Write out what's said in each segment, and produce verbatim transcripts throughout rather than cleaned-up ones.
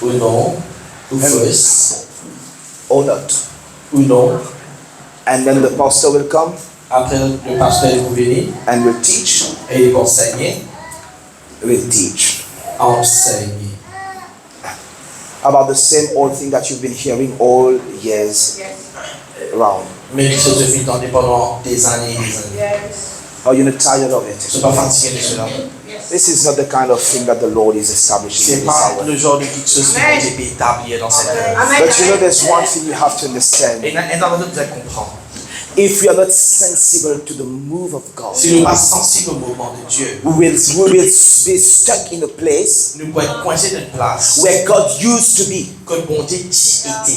Ou non, ou And fos, or not. Ou non. And then the pastor will come Après, le pasteur va venir and will teach, et il va enseigner. Will teach Enseigner. About the same old thing that you've been hearing all years round. Mem si to finn tande pandan dezane e dezane. Are you not tired of it? To pa fatige de sela? This is not the kind of thing that the Lord is establishing in this hour. Se pa le genre de kiksoz ki Bondie pe etablir dan set er. But you know, there's one thing you have to understand. E ena, ena enn trwaziem zot bizin konpran. If we are not sensible to the move of God, Si nou pa sansib o mouvman de Dieu, we will, we will be stuck in a place nou pou et kwinse dan enn plas where God used to be. Kot Bondie ti ete.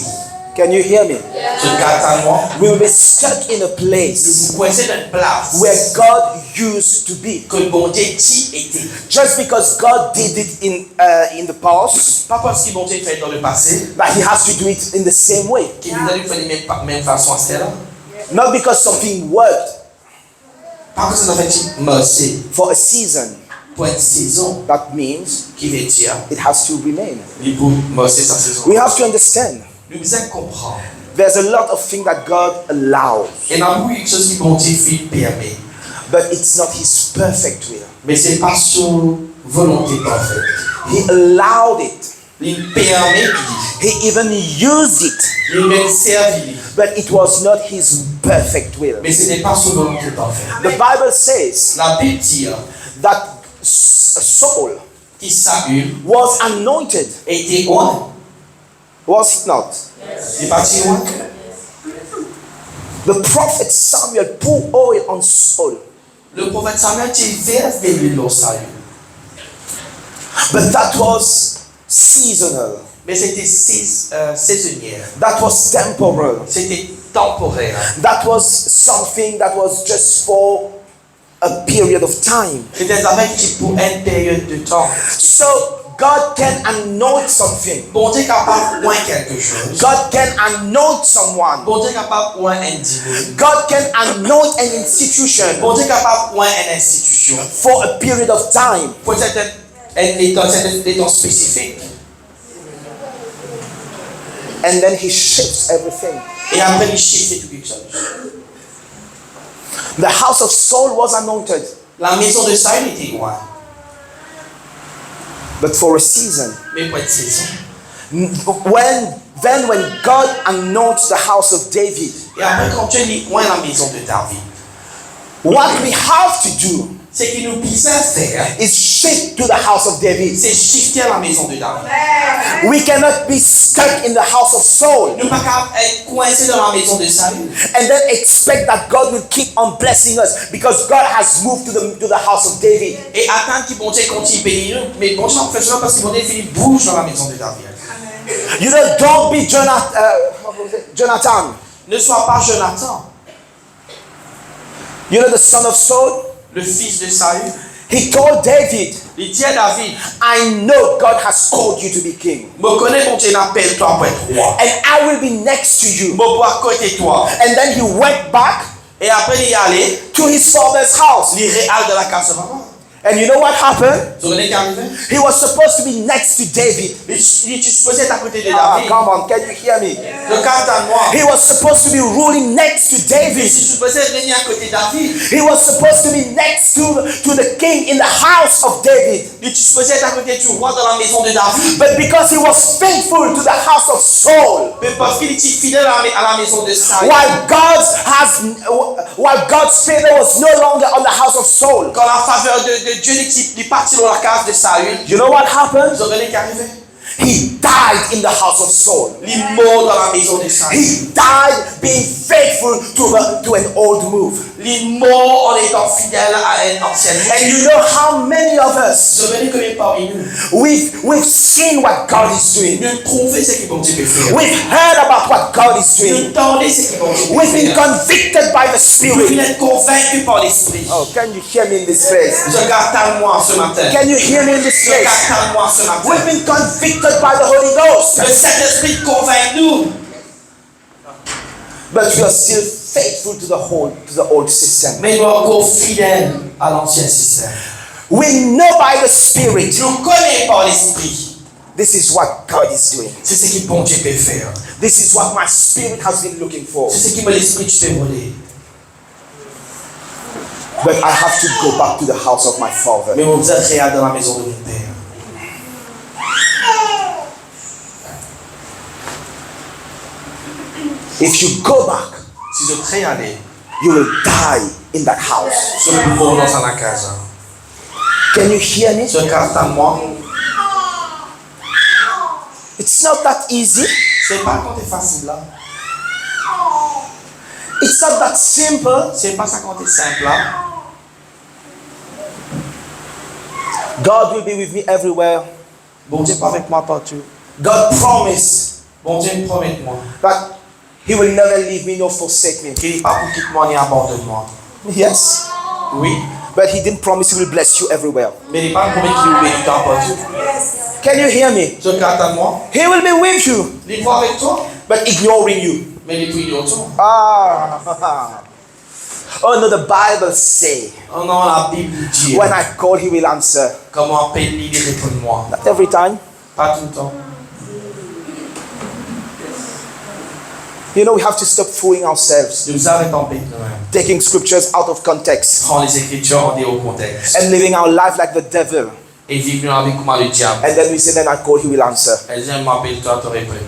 Can you hear me? Zot kapav tann mwa? We will be stuck in a place Nou pou kwinse dan enn plas where God used to be. Kot Bondie ti ete. Just because God did it in, uh, in the past, Pa parski Bondie fer dan lepase, that He has to do it in the same way. Ki li fer li mem pa, mem fason aster la. Not because something worked Pa parski sa fer ti marse for a season, pou enn sezon, that means ki vedir it has to remain. Li pou marse sa sezon. We have to understand. Nou bizin konpran. There's a lot of things that God allows, Ena boukou kiksoz ki Bondie finn permet, but it's not His perfect will. Me se pa so volonte parfet. He allowed it. Li permet li. He even used it. Li mem servi li. But it was not His perfect will. Me se pa so volonte parfet. The Bible says Labib dir that S-, Saul ki Saül was anointed, ete ongn. Was it not? Li pa ti ongn? The prophet Samuel poured oil on Saul. Le profet Samuel ti vers delwil lor Saül. But that was seasonal. Me sete sez-, euh, sezonier. That was temporal. Sete tanporer. That was something that was just for a period of time. Sete enn zafer ki ti pou enn period de tan. So, God can anoint something. Bondie kapav ongn kiksoz. God can anoint someone. Bondie kapav ongn enn dimoun. God can anoint an institution Bondie kapav ongn enn institision for a period of time. Pou enn serten, enn letan, serten letan spesifik. And then He shifts everything. E apre li shifte tou kiksoz. The house of Saul was anointed. Lamezon de Saül ete ongn. But for a season. Me pou enn sezon. When, then when God anoints the house of David, E apre, kan Bondie li ongn lamezon de David, what we have to do seki nou bizin fer is shift to the house of David. Se shifte a lamezon de David. We cannot be stuck in the house of Saul Nou pa kapav et kwinse dan lamezon de Saül and then expect that God will keep on blessing us because God has moved to the, to the house of David. E atann ki Bondie kontign beni nou, me Bondie pa fer sa parski Bondie finn bouze dan lamezon de David. You know, don't be Jonathan. Uh, Jonathan. Ne sois pas Jonathan. You know the son of Saul? Le fils de Saül. He told David, Li dir David, "I know God has called you to be king. Mo kone Bondie inn apel twa pou et rwa. And I will be next to you." Mo pou akote twa. And then he went back E apre li ale, to his father's house. Li real dan lakaz so papa. And you know what happened? Zot kone ki arive? He was supposed to be next to David. Li, li ti sipoze et akote de David. Ah, come on, can you hear me? Zot kapav tann mwa? He was supposed to be ruling next to David. Li ti sipoze vini akote David. He was supposed to be next to, to the king in the house of David. Li ti sipoze et akote lerwa dan lamezon de David. But because he was faithful to the house of Saul, Me parski li ti fidel a la, a lamezon de Saül. While God's has, while God's favor was no longer on the house of Saul, Kan lafaver de, de Dieu li ti, li pa ti lor lakaz de Saül, you know what happened? Zot kone ki arive? He died in the house of Saul. Li mor dan lamezon de Saül. He died being faithful to, a, to an old move. Li mor an etan fidel a enn ansien. And you know how many of us, Zot kone konbien parmi nou, we've, we've seen what God is doing. Nou trouve seki Bondie pe fer. We've heard about what God is doing. Nou tande seki Bondie pe fer. We've been convicted by the Spirit. Nou finn konvinki par Lespri. Oh, can you hear me in this place? Zot kapav tann mwa se matin. Can you hear me in this place? Zot kapav tann mwa se matin. We've been convicted by the Holy Ghost. Lesintespri konvink nou. But we are still faithful to the whole, to the old system. Me nou ankor fidel a lansien sistem. We know by the Spirit. Nou kone par Lespri. This is what God is doing. Se seki Bondie pe fer. This is what my spirit has been looking for. Se seki mo lespri ti pe rode. But I have to go back to the house of my father. Me mo bizin retourn dan lamezon de mo per. If you go back, si zot retourn ale, you will die in that house. Zot pou mor dan sa lakaz la. Can you hear me? Zot kapav tann mwa? It's not that easy. Se pa koumsa fasil la. It's not that simple. Se pa sa koumsa sinp la. God will be with me everywhere. Bondie pou avek mwa partou. God promised Bondie promet mwa that He will never leave me nor forsake me. Ki li pa pou kit mwa ni abandonn mwa. Yes. Wi. But He didn't promise He will bless you everywhere. Me li pa promet ki li pou beni twa partou. Can you hear me? Zot kapav tann mwa? He will be with you, Li pou avek twa, but ignoring you. Me li pou ignor twa. Ah. Oh no, the Bible say, Oh non, Labib dir, when I call, He will answer. Kan mo apel li, li reponn mwa. Not every time. Pa toultan. You know, we have to stop fooling ourselves, Nou bizin aret anpet nou mem. Taking scriptures out of context, Pran Lezekritir an deor kontex. And living our life like the devil. E viv nou lavi kouma lediab. And then we say, "Then I call, He will answer." E dir, "Mo apel twa, to reponn."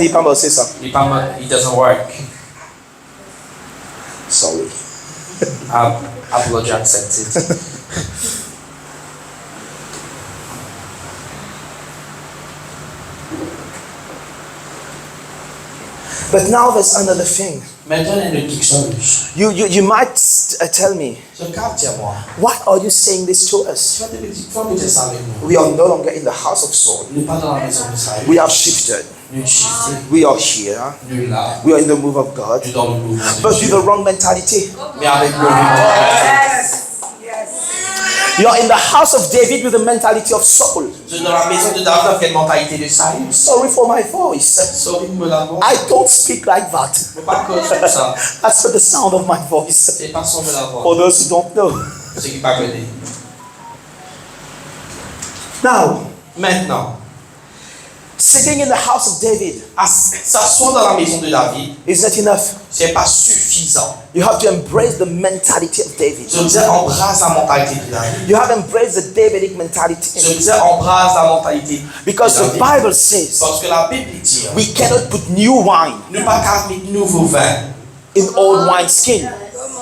Li pa mars sa. Li pa ma-, it doesn't work. Sorry. I, I apologize, accept it. But now there's another thing. Atann, ena enn lot kiksoz. You, you, you might, uh, tell me, Zot kapav dir mwa, "Why are you saying this to us? Kifer to dir, kifer to dir sa avek nou? We are no longer in the house of Saul. Nou pa dan lamezon de Saül. We have shifted. Nou shifte. We are here. Nou la. We are in the move of God. Nou dan lemouvman de Die. But with the wrong mentality." Me avek move mantalite. You are in the house of David with the mentality of Saul. Zot dan lamezon de David avek enn mantalite de Saül. Sorry for my voice. Sorry pou mo lavwa. I don't speak like that. Mo pa koz koumsa. As for the sound of my voice. Se pa son mo lavwa. For those who don't know. Seki pa kone. Now, Atann. Sitting in the house of David As-, s'aswar dan lamezon de David, is not enough. Se pa sifizan. You have to embrace the mentality of David. Zot bizin anbras lamantalite de David. You have to embrace the Davidic mentality. Zot bizin anbras lamantalite de David. Because the Bible says, Parski Labib li dir, we cannot put new wine, nou pa kapav met nouvo vin, in old wineskin,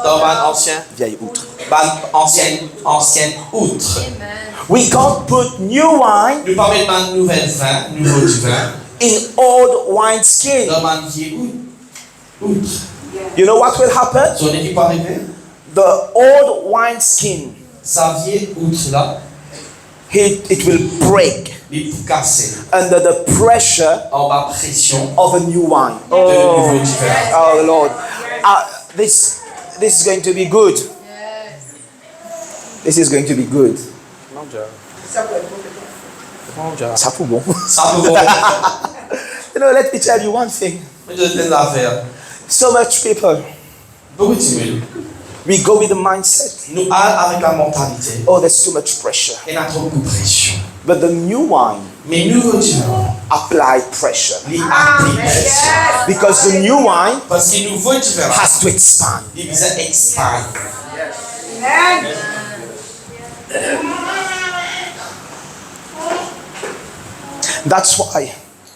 dan bann ansien, vieille outre, bann ansien, ansien outre. We can't put new wine, Nou pa met bann nouvel vin, nouvo divin, in old wineskin. Dan bann vie out-, outre. You know what will happen? Zot kone ki pou arive? The old wineskin, Sa vie outre la, it, it will break, li pou kase, under the pressure, anba presion, of a new wine. De nouvo divin. Oh Lord, uh, this, this is going to be good. This is going to be good. Sa pou bon. Sa pou bon. You know, let me tell you one thing. Mo dir zot enn zafer. So much people, Boukou dimoun, we go with the mindset, nou al avek lamantalite, "Oh, there's too much pressure." Ena tro presion. But the new wine, Me nouvo divin, apply pressure, li aplike presion. Because the new wine, Parski nouvo divin la, has to expand. Li bizin expand. That's why,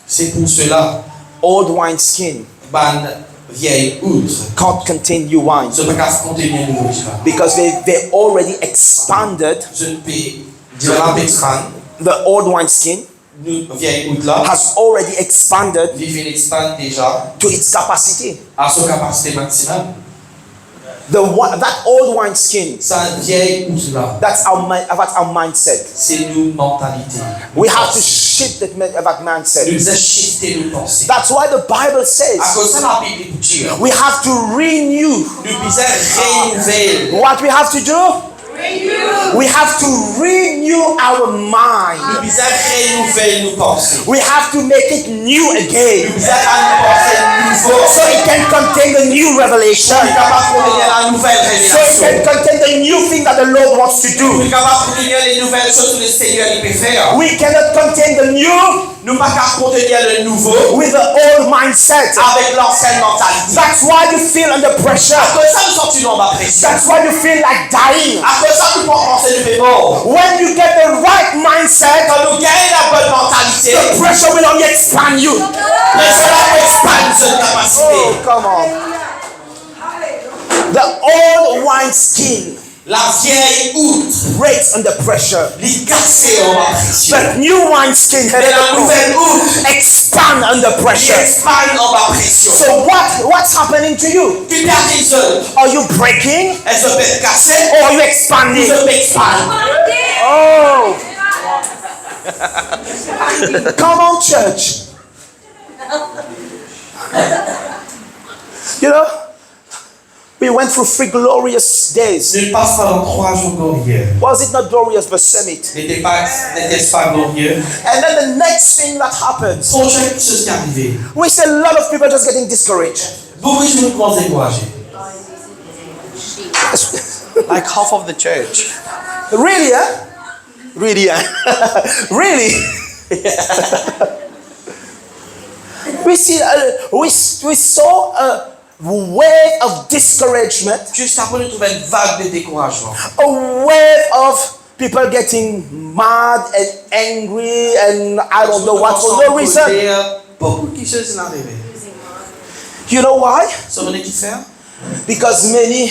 Se pou sela, old wineskin, bann viey out, can't contain new wine. Zot pa kapav kontenir nouvo divin. Because they, they already expanded. Zot pe, divin la pe expand. The old wineskin, Nou, viey out la, has already expanded, li finn expand deza, to its capacity. A so kapasite maximum. The wa-, that old wineskin, Sa viey out la, that's our mi-, that's our mindset. Se nou mantalite. We have to shift that, that mindset. Nou bizin shifte nou panse. That's why the Bible says, Akoz sa Labib li pou dir, we have to renew. Nou bizin renouvel. What we have to do? We have to renew our mind. Nou bizin renouvel nou panse. We have to make it new again. Nou bizin rann nou panse nouvo. So it can contain the new revelation. Pou li kapav kontenir la nouvel revelasion. So it can contain the new thing that the Lord wants to do. Pou li kapav kontenir le nouvel soz ki Lesegner li pe fer. We cannot contain the new Nou pa kav kontenir le nouvo with the old mindset. Avek lansien mantalite. That's why you feel under pressure. Akoz sa nou santi nou anba presion. That's why you feel like dying. Akoz sa nou panse nou pe mor. When you get the right mindset, kan nou gagn labonn mantalite, the pressure will only expand you. Presion la pou expann zot kapasite. Oh, come on. The old wineskin Laviey out breaks under pressure. Li kase anba presion. But new wineskin, Me lanouvèl out expand under pressure. Li expann anba presion. So what, what's happening to you? Ki pe ariv zot? Are you breaking? Eski zot pe kase? Or are you expanding? Ou zot pe expann? Oh. Come on, church. You know, we went through three glorious days. Nou pas pandan trwa zour glorie. Was it not glorious, the summit? N'était pas, n'était-ce pas glorieux? And then the next thing that happens, Prochaine chose qui est arrivée. We see a lot of people just getting discouraged. Beaucoup de gens commencent à décourager. Like half of the church. Really, eh? Really, eh? Really? We see, uh, we, we saw a wave of discouragement. Juste après, nou trouv enn vag de dekourageman. A wave of people getting mad and angry and I don't know what, for no reason. Kolèr, beaucoup de choses sont arrivées. You know why? Sa, vous savez qui fait? Because many,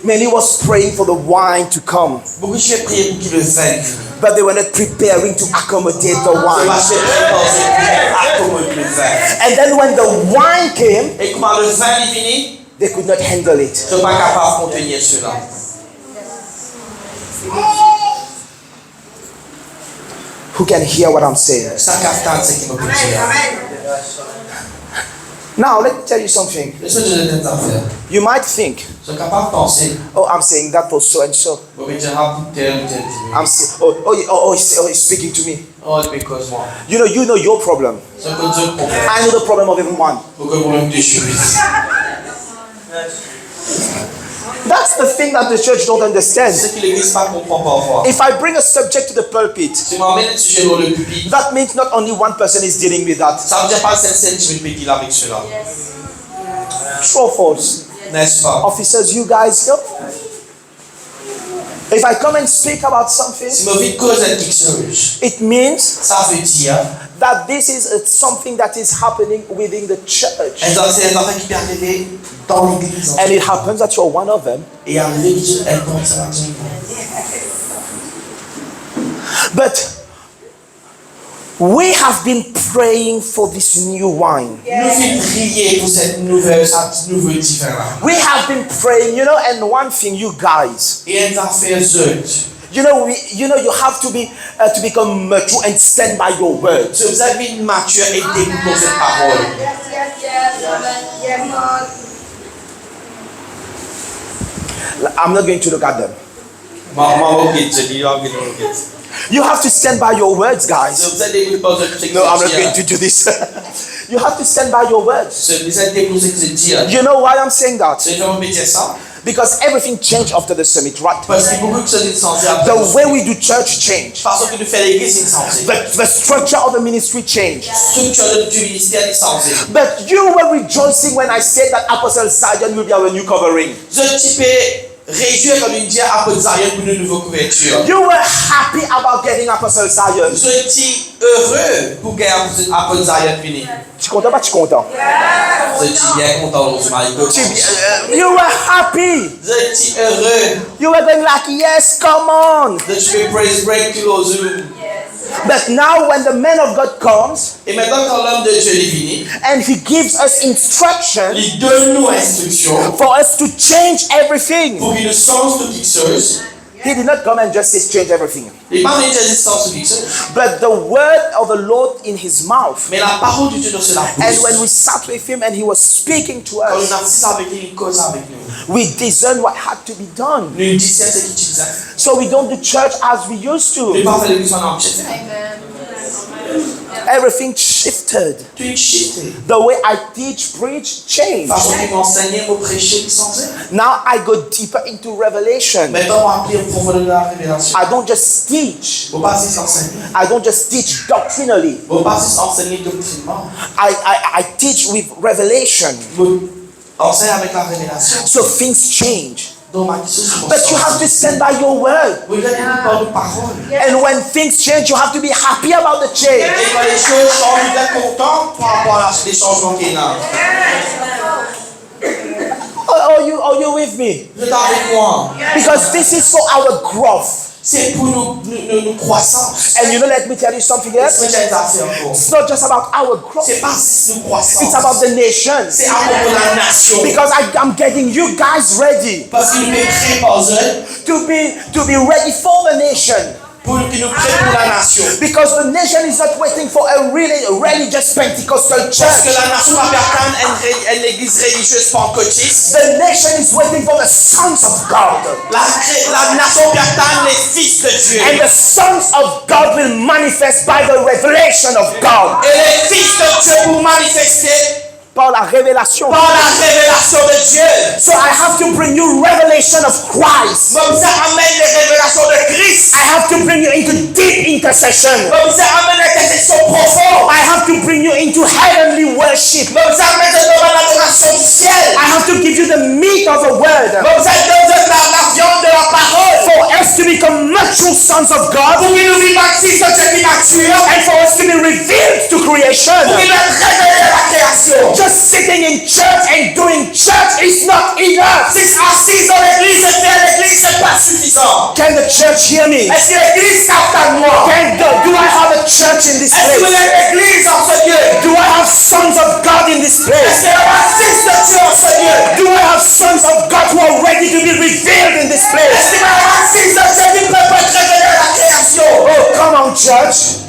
many was praying for the wine to come. Beaucoup de gens priaient pour que le vin vienne. But they were not preparing to accommodate the wine. Zot pa ti prepare pou akomod le vin. And then when the wine came, E kouma le vin li vini, they could not handle it. Zot pa kapav kontenir sela. Who can hear what I'm saying? Sa kav tann seki mo pe dir la. Now, let me tell you something. Les mo dir zot enn zafer. You might think, Zot kapav panse, "Oh, I'm saying that for so and so." Mo pe dir sa pou tel, tel, tel. I'm si-, oh, oh, oh, oh, he's, oh, he's speaking to me. Oh, because mwa. You know, you know your problem. Zot konn zot problem. I know the problem of everyone. Mo konn problem de cheri. That's the thing that the church don't understand. Seki legliz pa konpran parfwa. If I bring a subject to the pulpit, Si mo amenn enn size lor le pipit, that means not only one person is dealing with that. Sa ve dir pa sel enn sel dimoun pe deal avek sela. True or false? N'est-ce pas? Officers, you guys know. If I come and speak about something, Si mo vinn koz enn kiksoz, it means sa ve dir that this is, uh, something that is happening within the church. Enn zafer, enn zafer ki pe arive dan legliz. And it happens that you're one of them. E arive ki enn parmi sa ladan. But we have been praying for this new wine. Nou finn priye pou set nouvel, sa nouvo divin la. We have been praying, you know, and one thing, you guys, E enn zafer zot, you know, we, you know, you have to be, uh, to become mature and stand by your word. Zot bizin vinn matir e debout lor zot parol. I'm not going to look at them. Mama, okay, Jenny, you have to look at. You have to stand by your words, guys. Zot bizin debout lor zot. No, I'm not going to do this. You have to stand by your words. Zot bizin debout lor seki zot dir. You know why I'm saying that? Zot konn kifer mo dir sa? Because everything changed after the summit, right? Parski boukou kiksoz inn sanze apre. The way we do church changed. Fason ki nou fer legliz inn sanze. The, the structure of the ministry changed. Striktir de, di minister inn sanze. But you were rejoicing when I said that Apostle Zion will be our new covering. Zot ti pe rezwir kan nou dir Apot Zion pou nou nouvo kouvertir. You were happy about getting Apostle Zion. Zot ti ere pou gagn Apot, Apot Zion vini. Ti kontan, pa ti kontan? Zot ti bien kontan lor zot mari. Ti, uh, you were happy. Zot ti ere. You were going like, "Yes, come on." Zot ti pe praise break tou lor zot. But now when the man of God comes, E mintnan kan lom de Die li vini, and he gives us instruction, li donn nou instriksion for us to change everything. Pou ki nou sanz tou kiksoz. He did not come and just say, "Change everything." Li pa vinn dir zis sanz tou kiksoz. But the word of the Lord in his mouth. Me laparol de Die dan so labous. And when we sat with him and he was speaking to us, Kan nou asiz avek li, li koz avek nou. We discern what had to be done. Nou disern seki ti bizin. So we don't do church as we used to. Nou pa fer legliz kouma nou ti pe fer. Everything shifted. Tou inn shifte. The way I teach, preach, changed. Fason ki mo ansegne, mo prese, li sanze. Now I go deeper into revelation. Aster mo al pli profondèr dan larevelasion. I don't just teach. Mo pa zis ansegne. I don't just teach doctrinally. Mo pa zis ansegne doktrinman. I, I, I teach with revelation. Mo ansegne avek larevelasion. So things change. Donk, bann kiksoz ki... But you have to stand by your word. Mo bizin tenir par mo parol. And when things change, you have to be happy about the change. E kan lesoz sanz, ou bizin kontan par rapor a la, lesanzman ki ena. Are, are you, are you with me? Zot avek mwa? Because this is for our growth. Se pou nou, nou, nou, nou krwasans. And you know, let me tell you something else. Laisse-moi dire une affaire encore. It's not just about our growth. Se pa zis nou krwasans. It's about the nation. Se apropo lanasion. Because I, I'm getting you guys ready. Parski nou pe prepar zot. To be, to be ready for the nation. Pou ki nou pre pou lanasion. Because the nation is not waiting for a really religious Pentecostal church. Parski lanasion pa pe atann enn re-, enn legliz relizie pankotis. The nation is waiting for the sons of God. La, lanasion pe atann lefis de Die. And the sons of God will manifest by the revelation of God. E lefis de Die pou manifeste par la révélation. Par la révélation de Dieu. So I have to bring you revelation of Christ. Mo bizin amenn lerevelasion de Kris. I have to bring you into deep intercession. Mo bizin amenn linterseksion profon. I have to bring you into heavenly worship. Mo bizin amenn zot dan ladorasion disiel. I have to give you the meat of the word. Mo bizin donn zot la, laviann de laparol. For us to become mature sons of God. Pou ki nou vinn bann fis de Die ki matir. And for us to be revealed to creation. Pou ki nou revele lakreasion. Just sitting in church and doing church is not enough. Zis asiz dan legliz e fer legliz, se pa sifizan. Can the church hear me? Eski legliz kapav tann mwa? Can the, do I have a church in this place? Eski mo ena legliz an se lie? Do I have sons of God in this place? Eski mo ena fis de Die an se lie? Do I have sons of God who are ready to be revealed in this place? Eski mo ena fis de Die ki pre pou et revele lakreasion? Oh, come on, church.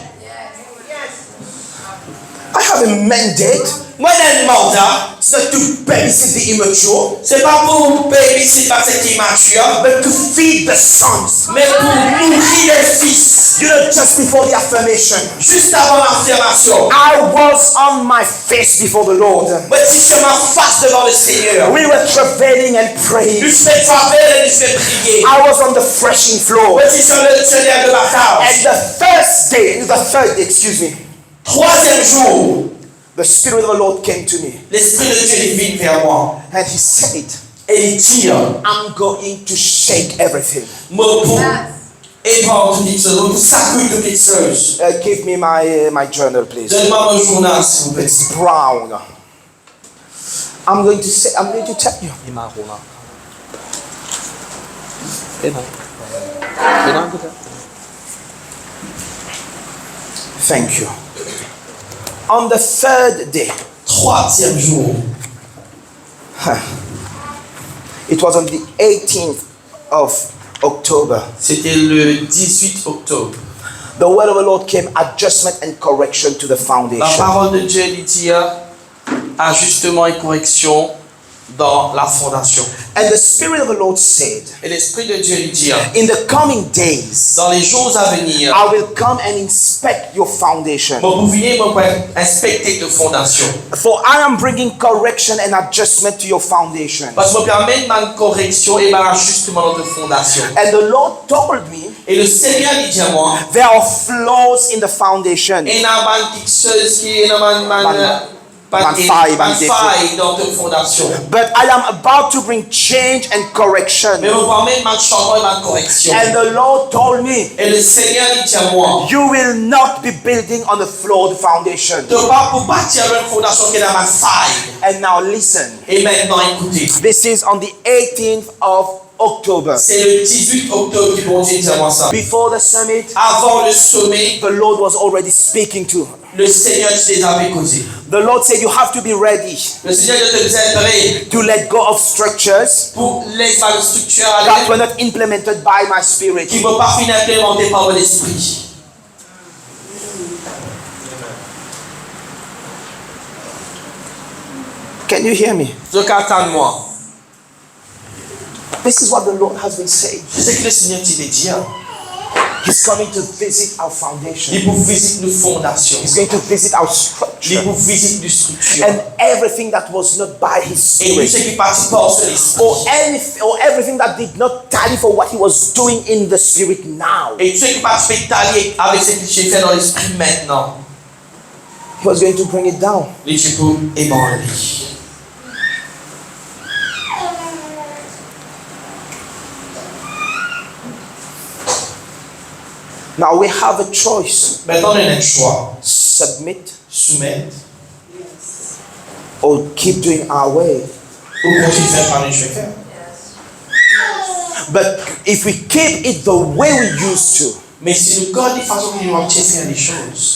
I have a mandate. Mo ena enn manda. It's not to babysit the immature. Se pa pou babysit bann seki imatir. But to feed the sons. Me pou nouri lefis. You know, just before the affirmation, zis avan lafirmasion, I was on my face before the Lord. Mo ti sir mo fas devan Lesegner. We were travailing and praying. Nou ti pe travay e nou ti pe priye. I was on the threshing floor. Mo ti sir le, sir le lerbataz. And the first day, the third day, excuse me, trwaziem zour, the Spirit of the Lord came to me. Lespri de Die li vinn ver mwa. And he said, e li dir, I'm going to shake everything. Mo pou eprann tou kiksoz, mo pou sakouy tou kiksoz. Uh, give me my, uh, my journal, please. Donn mwa mo zournal, silvouple. It's brown. I'm going to say, I'm going to tell you. Li maron la. E non. E non, kote? Thank you. On the third day, trwaziem zour, it was on the eighteenth of October. C'était le dix-huit octobre. The word of the Lord came, adjustment and correction to the foundation. Laparol de Die li dir, ajistement et correction dans la fondation. And the Spirit of the Lord said, Et l'Esprit de Dieu lui dit, in the coming days, dans les jours à venir, I will come and inspect your foundation. Mo pou vini, mo pou inspekte to fondasion. For I am bringing correction and adjustment to your foundation. Parski mo pou amenn bann koreksion e bann azisman dan to fondasion. And the Lord told me, Et le Seigneur li dir mwa, there are flaws in the foundation. Ena bann kiksoz ki, ena bann, bann, bann, euh, bann, bann fay, bann, bann defo, fay dan to fondasion. But I am about to bring change and correction. Me mo pou amenn bann sanzman e bann koreksion. And the Lord told me, E le Seigneur li dir mwa, you will not be building on a flawed foundation. To pa pou batir lor enn fondasion ki ena bann fay. And now listen. E aster, ekoute. This is on the eighteenth of October. Se le dix-huit octobre ki Bondie dir mwa sa. Before the summit, Avan le some, the Lord was already speaking to. Le Seigneur ti deza pe koze. The Lord said, you have to be ready. Le Seigneur dir to bizin pre. To let go of structures. Pou les bann striktir ale. That were not implemented by my Spirit. Ki mo pa finn inplimante par mo Lespri. Can you hear me? Zot kapav tann mwa? This is what the Lord has been saying. Se seki le Seigneur ti pe dir. He's coming to visit our foundation. Li pou vizit nou fondasion. He's going to visit our structure. Li pou vizit nou striktir. And everything that was not by his spirit. E tou seki pa ti par so Lespri. Or any, or everything that did not tally for what he was doing in the spirit now. E tou seki pa ti pe tali avek seki li ti pe fer dan Lespri aster. He was going to bring it down. Li ti pou ebann li. Now we have a choice. Aster nou ena enn swa. Submit. Soumet. Or keep doing our way. Ou kontign fer parey nou ti pe fer. But if we keep it the way we used to, Me si nou gard li fason ki nou ti pe fer lesoz.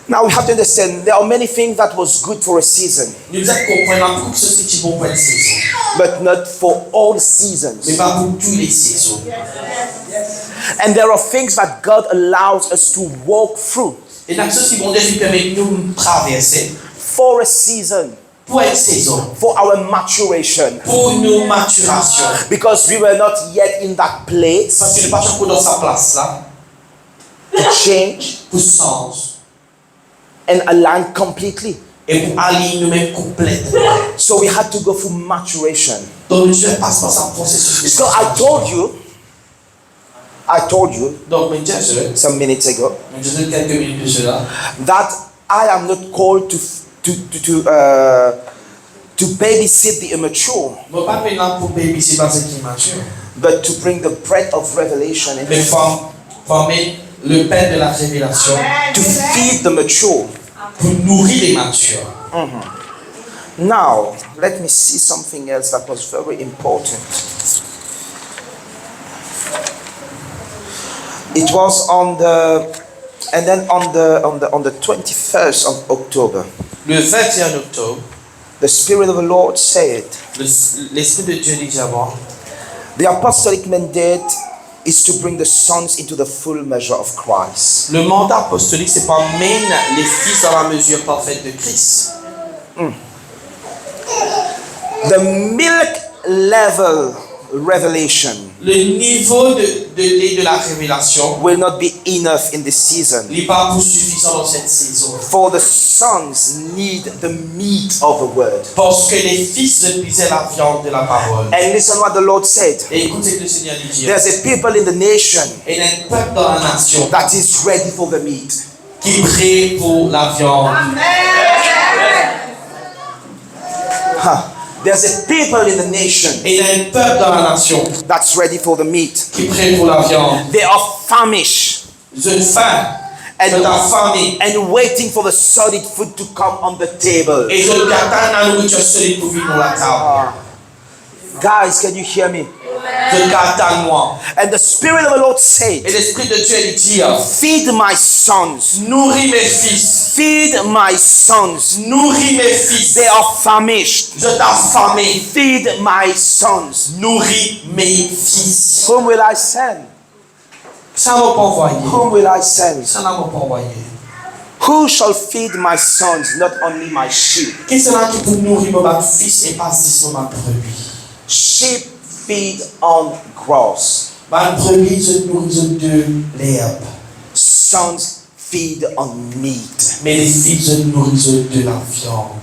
Now we have to understand there are many things that was good for a season, Nou bizin konpran ena boukou kiksoz ki ti bon pou enn sezon, but not for all seasons. Me pa pou tou le sezon. And there are things that God allows us to walk through E ena kiksoz ki Bondie li permet nou traverse for a season, pou enn sezon, for our maturation. Pou nou matirasion. Because we were not yet in that place Parski nou pa ti ankor dan sa plas la to change pou sanz and align completely. E pou align noumem konpletman. So we had to go through maturation. Donk nou ti pe pas par sa prosesis. So I told you, I told you Donk mo dir zot, some minutes ago mo dir zot kelke minit de sela, that I am not called to, to, to, to, uh, to babysit the immature, Mo pa pe la pou babysit bann seki imatir, but to bring the bread of revelation and me pou, pou amenn le pen de la revelasion, to feed the mature. Pou nouri le matir. Now, let me see something else that was very important. It was on the, and then on the, on the, on the twenty-first of October, Le vingt et un octobre, the Spirit of the Lord said, le, l'Esprit de Dieu li dir mwa, the apostolic mandate is to bring the sons into the full measure of Christ. Le mandat apostolique, c'est pour amener les fils dans la mesure parfaite de Christ. The milk level revelation Le niveau de, de lait de la révélation will not be enough in this season. Li pa pou sifizan dan set sezon. For the sons need the meat of the word. Parski les fils ont besoin la viande de la parole. And listen what the Lord said. E ekout seki Lesegner li dir. There's a people in the nation Ena enn pep dan la nasion that is ready for the meat. Ki pre pou laviann. Huh. There's a people in the nation Ena enn pep dan la nasion that's ready for the meat. Ki pre pou laviann. They are famished. Zot fin. And, zot afame. And waiting for the solid food to come on the table. E zot pe atann lanouritir solid pou vinn lor latab. Ah. Guys, can you hear me? Zot kapav tann mwa? And the Spirit of the Lord said, E Lespri de Dieu li dir, "Feed my sons. Nouri me fis. Feed my sons. Nouri me fis. They are famished. Zot afame. Feed my sons." Nouri me fis. Whom will I send? Sa mo pou anvoye? Whom will I send? Sa la mo pou anvoye? Who shall feed my sons, not only my sheep? Kisannla ki pou nouri mo bann fis e pa zis mo bann brebi? Sheep feed on grass. Bann brebi, zot nouri zot de lerb. Sons feed on meat. Me lefis, zot nouri zot de laviann.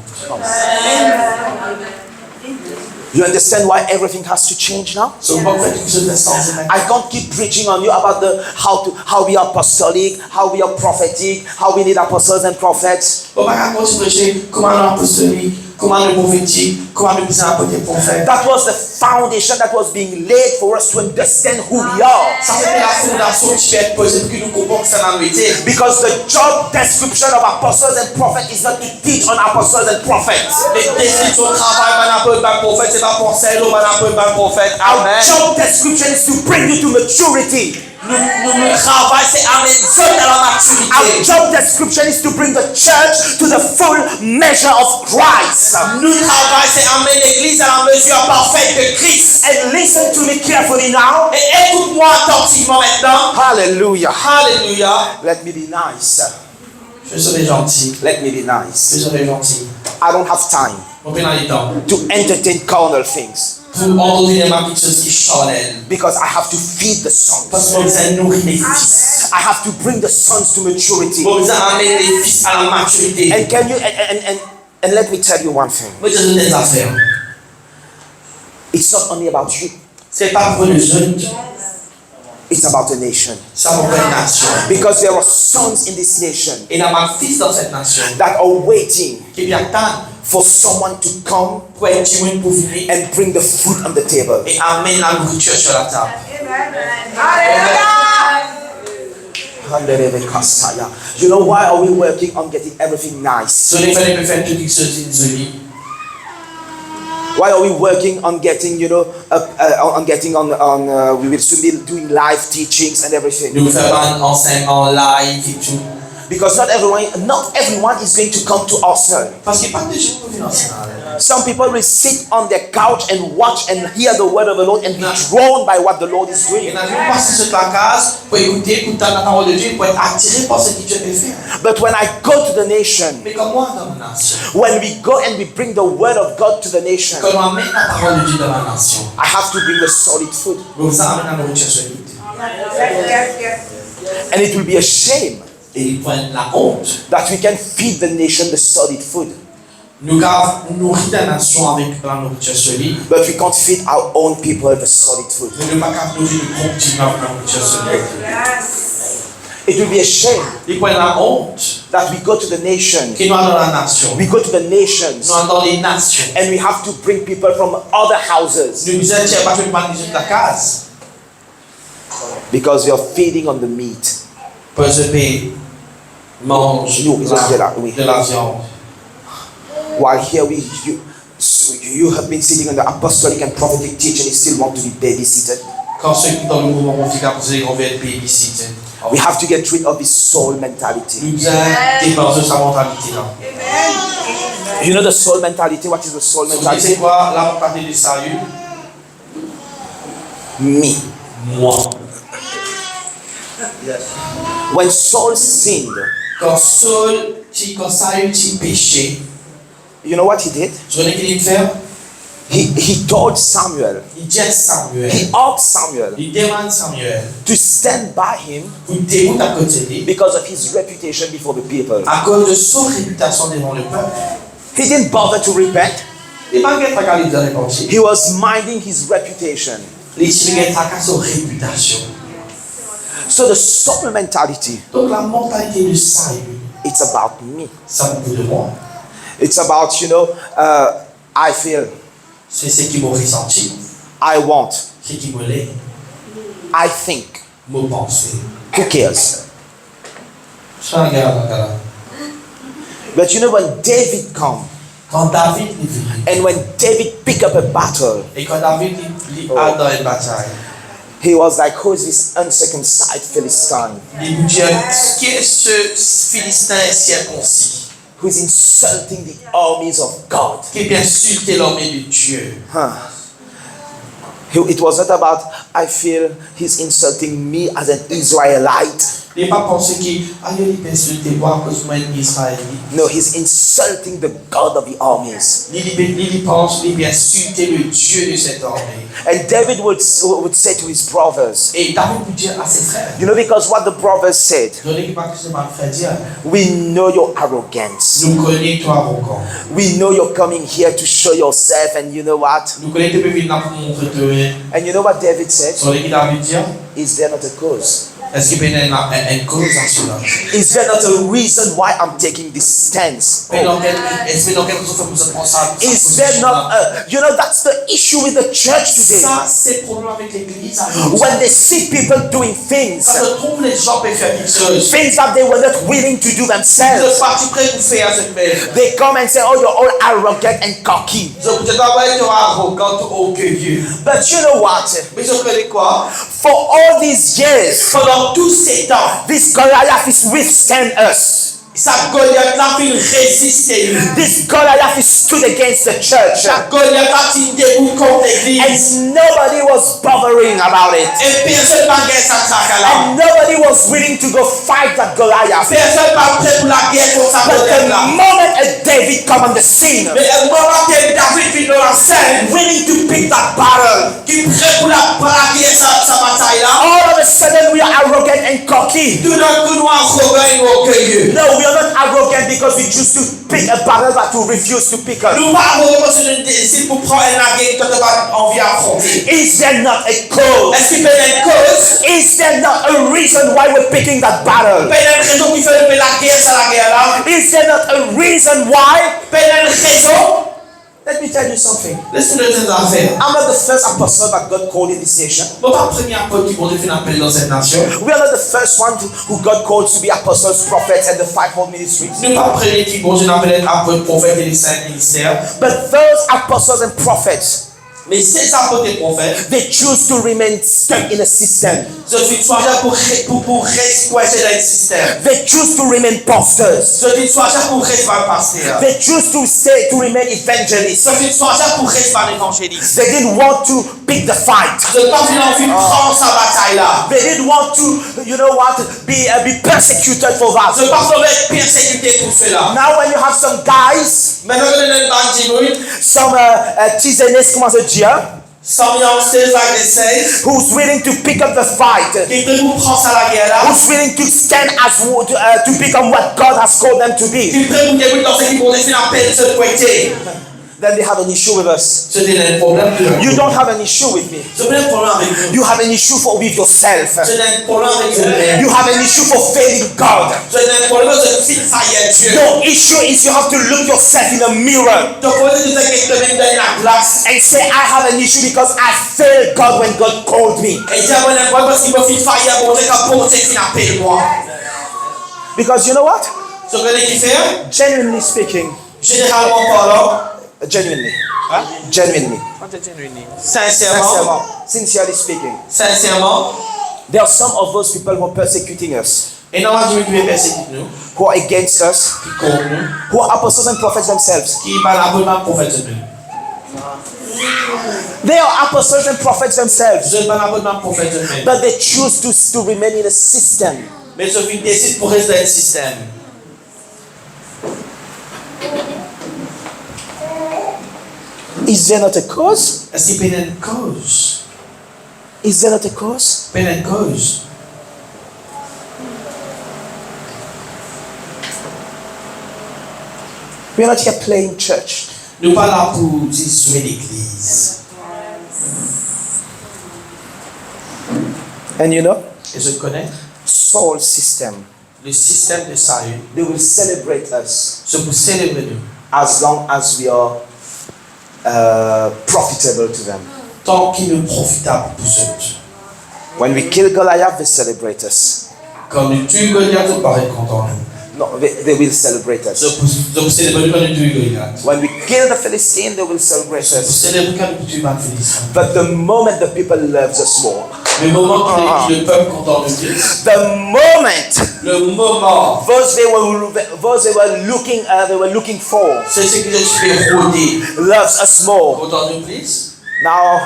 You understand why everything has to change now? So, mo pa fer ki tou sanz mintnan. I can't keep preaching on you about the, how to, how we are apostolic, how we are prophetic, how we need apostles and prophets. Mo pa kapav kontign preche kouma nou apostolik, kouma nou profetik, kouma nou bizin apote profet. That was the foundation that was being laid for us to understand who we are. Sa se te lafondasion ki ti pe poze pou ki nou konpran kisannla nou ete. Because the job description of apostles and prophets is not to teach on apostles and prophets. Me deskripsion travay bann apot, bann profet, se pa pou ansegn lor bann apot, bann profet. Amen. Our job description is to bring you to maturity. Nou, nou, nou travay se amenn zot a lamatirite. Our job description is to bring the church to the full measure of Christ. Nou travay se amenn legliz a lamezir parfet de Kris. And listen to me carefully now. E ekout mwa atantivman mintnan. Hallelujah. Alelouya. Let me be nice. Je serai gentil. Let me be nice. Je serai gentil. I don't have time Mo pena letan to entertain carnal things. Pou antretenir bann kiksoz ki charnel. Because I have to feed the sons. Parski mo bizin nouri me fis. I have to bring the sons to maturity. Mo bizin amenn lefis a lamatirite. And can you and, and, and, and let me tell you one thing. Mo dir zot enn zafer. It's not only about you. Se pa pou lezot. It's about a nation. Sa pou enn nasion. Because there are sons in this nation. Ena bann fis dan set nasion. That are waiting. Ki pe atann. For someone to come. Pou enn dimoun pou vini. And bring the food on the table. E amenn lanouritir sir latab. Amen. Amen. Hallelujah. You know, why are we working on getting everything nice? Zoli, fode nou fer tou kiksoz vinn zoli. Why are we working on getting, you know, uh, uh, on, on getting on, on, uh, we will soon be doing live teachings and everything. Nou fer bann ansegnman live e tou. Because not everyone, not everyone is going to come to us. Parski pa tou dimoun pou vinn ansegn. Some people will sit on their couch and watch and hear the word of the Lord and be drawn by what the Lord is doing. Ena dimoun pas zot lakaz pou ekoute, pou tann laparol de Die, pou et atire par seki Die pe fer. But when I go to the nation, Me kan mwa dan nasion, when we go and we bring the word of God to the nation, kan nou amenn laparol de Die dan lanasion, I have to bring the solid food. Mo bizin amenn lanouritir solid. And it will be a shame E li pou enn laont that we can feed the nation the solid food. Nou kav nouri lanasion avek lanouritir solid. But we can't feed our own people the solid food. Me nou pa kav nouri nou prop dimoun avek lanouritir solid. It will be a shame Li pou enn laont that we go to the nation. Ki nou al dan lanasion. We go to the nations. Nou al dan lenasion. And we have to bring people from other houses. Nou bizin tir bann dimoun lakaz. Because you're feeding on the meat. Parski zot pe manz Nouri zot de la, wi. De laviann. While here we, you, you have been sitting on the apostolic and prophetic teaching, you still want to be babysitted. Kan seki dan lemouvman profetik, zot anvi et babysitted. We have to get rid of this soul mentality. Nou bizin debarase sa mantalite la. You know the soul mentality? What is the soul mentality? Zot konnen se kwa lamantalite de sali? Me. Mwa. When Saul sinned, Kan Saul ti, kan Saül ti pese, you know what he did? Zot kone ki li fer? He, he told Samuel, Li dir Samuel, he asked Samuel li demann Samuel to stand by him pou demont akote li because of his reputation before the people. Akoz de so repitasion devan lepep. He didn't bother to repent. Li pa gagn traka li bizin repanti. He was minding his reputation. Li ti gagn traka so repitasion. So the soul mentality, Donk lamantalite de sali, it's about me. Sa pou de mwa. It's about, you know, uh, I feel. Se seki mo resanti. I want. Seki mo le. I think. Mo panse. Who cares? Sa gagn sa la. But you know, when David come, Kan David li vini, and when David pick up a battle, e kan David li, li al dan enn batay, he was like, "Who is this uncircumcised Philistine?" Li pou dir, "Ki se Filistin insirkonsi?" Who's insulting the armies of God. Ki pe insilte larme de Die. Huh. He, it was not about, "I feel he's insulting me as an Israelite." Li pa panse ki, "Ayo, li pe insilte mwa akoz mo enn Izraelit." No, he's insulting the God of the armies. Li, li pe, li, li panse li pe insilte le Die de set arme. And David would, would say to his brothers, E David pou dir a se frer, you know, because what the brothers said, Zot kone ki bann frer dir? "We know your arrogance. Nou kone to arogan. We know you're coming here to show yourself, and you know what?" Nou kone to pe vinn la pou montre to. And you know what David said? Zot kone ki David dir? "Is there not a cause?" Eski pena enn, enn, enn koz a sela? Is there not a reason why I'm taking this stance? Pena okenn, eski pena okenn rezon fer mo pran sa, sa pozision la? Is there not a, you know, that's the issue with the church today. Sa se problem avek legliz azourdi. When they see people doing things, Kan zot trouv lezan pe fer kiksoz, things that they were not willing to do themselves, zot pa ti pre pou fer zot mem. They come and say, "Oh, you're all arrogant and cocky." Zot pou dir, "Twa, to arogan, to orgeye." But you know what? Me zot kone kwa? For all these years, Pandan tou se tan, this Goliath is withstand us. Sa Goliat la finn reziste li. This Goliath is stood against the church. Sa Goliat la ti debout kont legliz. And nobody was bothering about it. E personn pa gagn sa traka la. And nobody was willing to go fight that Goliath. Personn pa pre pou lager kont sa Goliat la. But the moment a David come on the scene, Me moman ke David vinn lor lasenn, willing to pick that battle, ki pre pou la, pou lager sa, sa batay la. All of a sudden, we are arrogant and cocky. Toudinkou nou arogan e orgeye. No, we are not arrogant because we choose to pick a battle but to refuse to pick up. Nou pa arogan parski nou desid pou pran enn lager ki nou pa anvi afronte. Is there not a cause? Eski pena enn koz? Is there not a reason why we're picking that battle? Pena enn rezon ki fer nou pe lager sa lager la? Is there not a reason why? Pena enn rezon? Let me tell you something. Laisse-moi te dir enn zafer. I'm not the first apostle that God called in this nation. Mo pa premie apot ki Bondie finn apel dan set nasion. We are not the first one to, who God called to be apostles, prophets, and the fivefold ministries. Nou pa premie ki Bondie apel apot, profet e le sink minister. But those apostles and prophets, me se apot e profet, they choose to remain stuck in a system. Zot finn swazir pou re-, pou, pou res kwinse dan enn sistem. They choose to remain pastors. Zot finn swazir pou res bann paster. They choose to stay, to remain evangelists. Zot finn swazir pou res bann evanzelis. They didn't want to pick the fight. Zot pa finn anvi pran sa batay la. They didn't want to, you know what, be, uh, be persecuted for that. Zot pa finn anvi et persekite pou sela. Now when you have some guys, Mintnan ki ena bann dimoun, some, uh, uh, ti zenes, kouma zot dir, hein? Some youngsters, like they say, who's willing to pick up the fight, ki pre pou pran sa lager la, who's willing to stand as wo-, to, uh, to become what God has called them to be, ki pre pou debout dan seki Bondie finn apel zot pou ete. Then they have an issue with us. Zot ena enn problem avek nou. You don't have an issue with me. Zot pena problem avek nou. You have an issue for, with yourself. Zot ena enn problem avek zot mem. You have an issue for failing God. Zot ena enn problem, zot finn fail Dieu. Your issue is you have to look yourself in the mirror. To problem, to get to dan laglas and say, "I have an issue because I failed God when God called me." E dir, "Mo ena enn problem parski mo finn fail Bondie kan Bondie finn apel mwa." Because you know what? Zot kone kifer? Genuinely speaking. Zeneralman parlan. Genuinely. Hein? Genuinely. What is genuinely? Sincerement. Sincerement. Sincerely speaking. Sincerement. There are some of those people who are persecuting us. Ena bann dimoun ki pe persekit nou. Who are against us. Ki kont nou. Who are apostles and prophets themselves. Ki bann apot, bann profet zot mem. They are apostles and prophets themselves. Zot bann apot, bann profet zot mem. But they choose to, to remain in a system. Me zot finn desid pou res dan enn sistem. Is there not a cause? Eski pena enn koz? Is there not a cause? Pena enn koz? We are not here playing church. Nou pa la pou zis zwe legliz. And you know, e zot kone, Saul system, le sistem de Saül, they will celebrate us, zot pou selebre nou, as long as we are, uh, profitable to them. Tan ki nou profitab pou zot. When we kill Goliath, they celebrate us. Kan nou tiye Goliat, zot pa ret kontan nou. No, they, they will celebrate us. Zot pou, zot pou selebre nou kan nou tiye Goliat. When we kill the Philistine, they will celebrate us. Zot pou selebre kan nou tiye bann Filistin. But the moment the people loves us more, Me moman ki, ki lepep kontan nou plis. The moment, le moman, those they were, those they were looking, uh, they were looking for, se seki zot ti pe rode, loves us more, kontan nou plis. Now,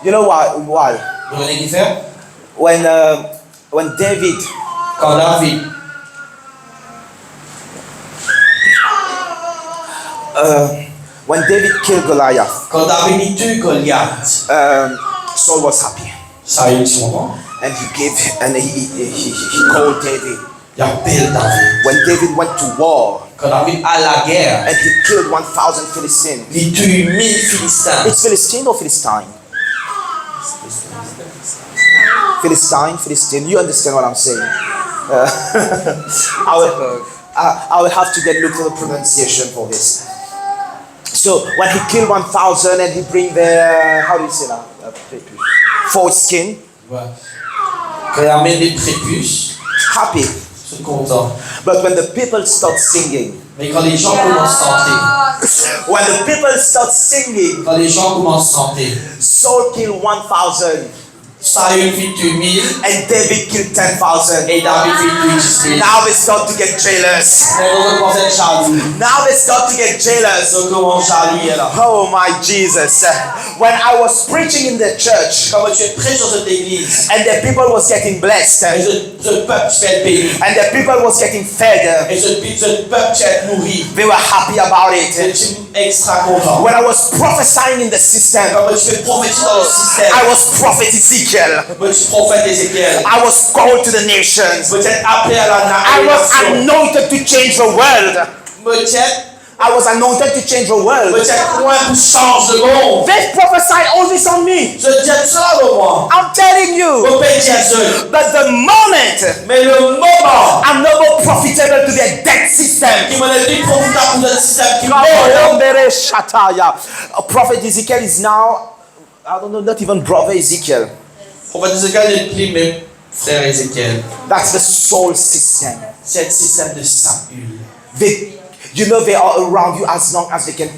you know why? Why? Zot kone kifer? When, uh, when David, kan David, uh, when David killed Goliath, kan David inn tiye Goliat, um, Saul was happy. Saül ti kontan. And he gave, and he, he, he, he, he called David. Li apel David. When David went to war, kan David al lager, and he killed one thousand Philistines. Li tiye mil Filistin. It's Philistine or Philistine? Philistine, Philistine, you understand what I'm saying? Uh, I will, I, I will have to get look for the pronunciation for this. So when he killed one thousand and he bring the, how do you say that? Uh, foreskin. Kan li amenn le prepis, happy, zot kontan. But when the people start singing, me kan lezan koumans sante, when the people start singing, kan lezan koumans sante, Saul killed one thousand, Saül finn tiye mil, and David killed ten thousand, e David finn tiye dis mil. Now they start to get jealous. Now they start to get jealous. Zot koumans zalou la. Oh my Jesus. When I was preaching in the church, kan mo ti pe pres dan zot legliz, and the people was getting blessed, e zot, zot pep ti pe beni, and the people was getting fed, e zot, zot pep ti nouri, they were happy about it. Zot ti extra kontan. When I was prophesying in the system, kan mo ti pe profetize dan sistem, I was prophet Ezekiel. Ezekiel. Mo ti profet Ezekiel. I was called to the nations. Mo ti apel a la, I was nasion. Anointed to change the world. Mo ti I was anointed to change the world. Mo ti krwar pou sanz lemond. They prophesied all this on me. Zot dir sa lor mwa. I'm telling you. Mo pe dir zot. But the moment, me lemoman, I'm no more profitable to their dead system. Ki mo nepli profitab pou zot sistem ki mor. Prophet Ezekiel is now, I don't know, not even brother Ezekiel. Profet Ezekiel nepli mem frer Ezekiel. That's the soul system. Se sistem de Saül. They, you know, they are around you as long as they can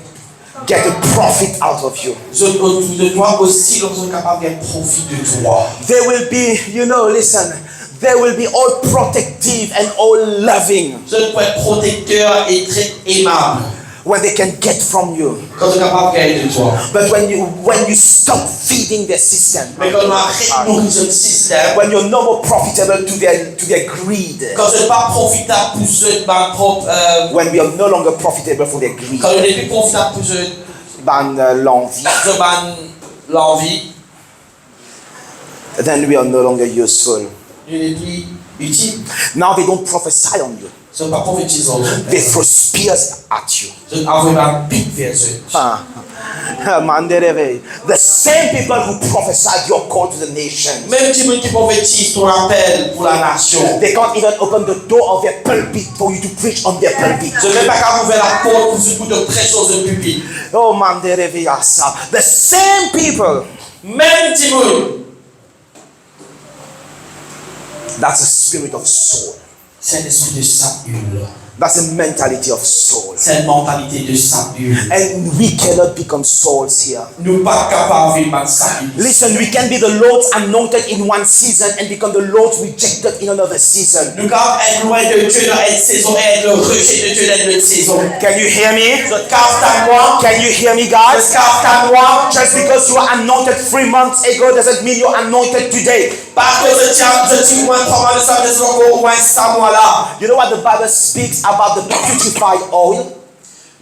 get a profit out of you. Zot otour de twa osi, donk zot kapav gagn profi de twa. They will be, you know, listen, they will be all protective and all loving. Zot pou et protekter e tre emab. When they can get from you. Kan zot kapav gagn de twa. But when you, when you stop feeding their system, Me kan nou aret nouri zot sistem, when you're no more profitable to their, to their greed, kan zot pa profitab pou zot bann prop, euh, when we are no longer profitable for their greed, kan nou nepli profitab pou zot, bann, euh, lanvi, zot bann lanvi, then we are no longer useful. Nou nepli itil. Now they don't prophesy on you. Zot pa profetiz lor zot. They throw spears at you. Zot avoy bann pik ver zot. Ah. Mandereve. The same people who prophesied your call to the nations, Mem dimoun ki profetiz to apel pou lanasion, they can't even open the door of their pulpit for you to preach on their pulpit. Zot mem pa kapav ouver laport pou zot, pou to pres lor zot pipit. Oh, Mandereve Asa. The same people. Mem dimoun. That's a spirit of Saul. Se enn lespri de Saül. That's a mentality of Saul. Se enn mantalite de Saül. And we cannot become Sauls here. Nou pa kapav vinn bann Saül. Listen, we can be the Lord's anointed in one season and become the Lord's rejected in another season. Nou kapav et lwin de Die dan enn sezon e et le rejet de Die dan enn lot sezon. Can you hear me? Zot kapav tann mwa? Can you hear me, guys? Zot kapav tann mwa? Just because you were anointed three months ago doesn't mean you're anointed today. Parski zot ti, zot ti oint trwa mwa de sa, zot ankor oint sa mwa la. You know what the Bible speaks about the putrefied oil?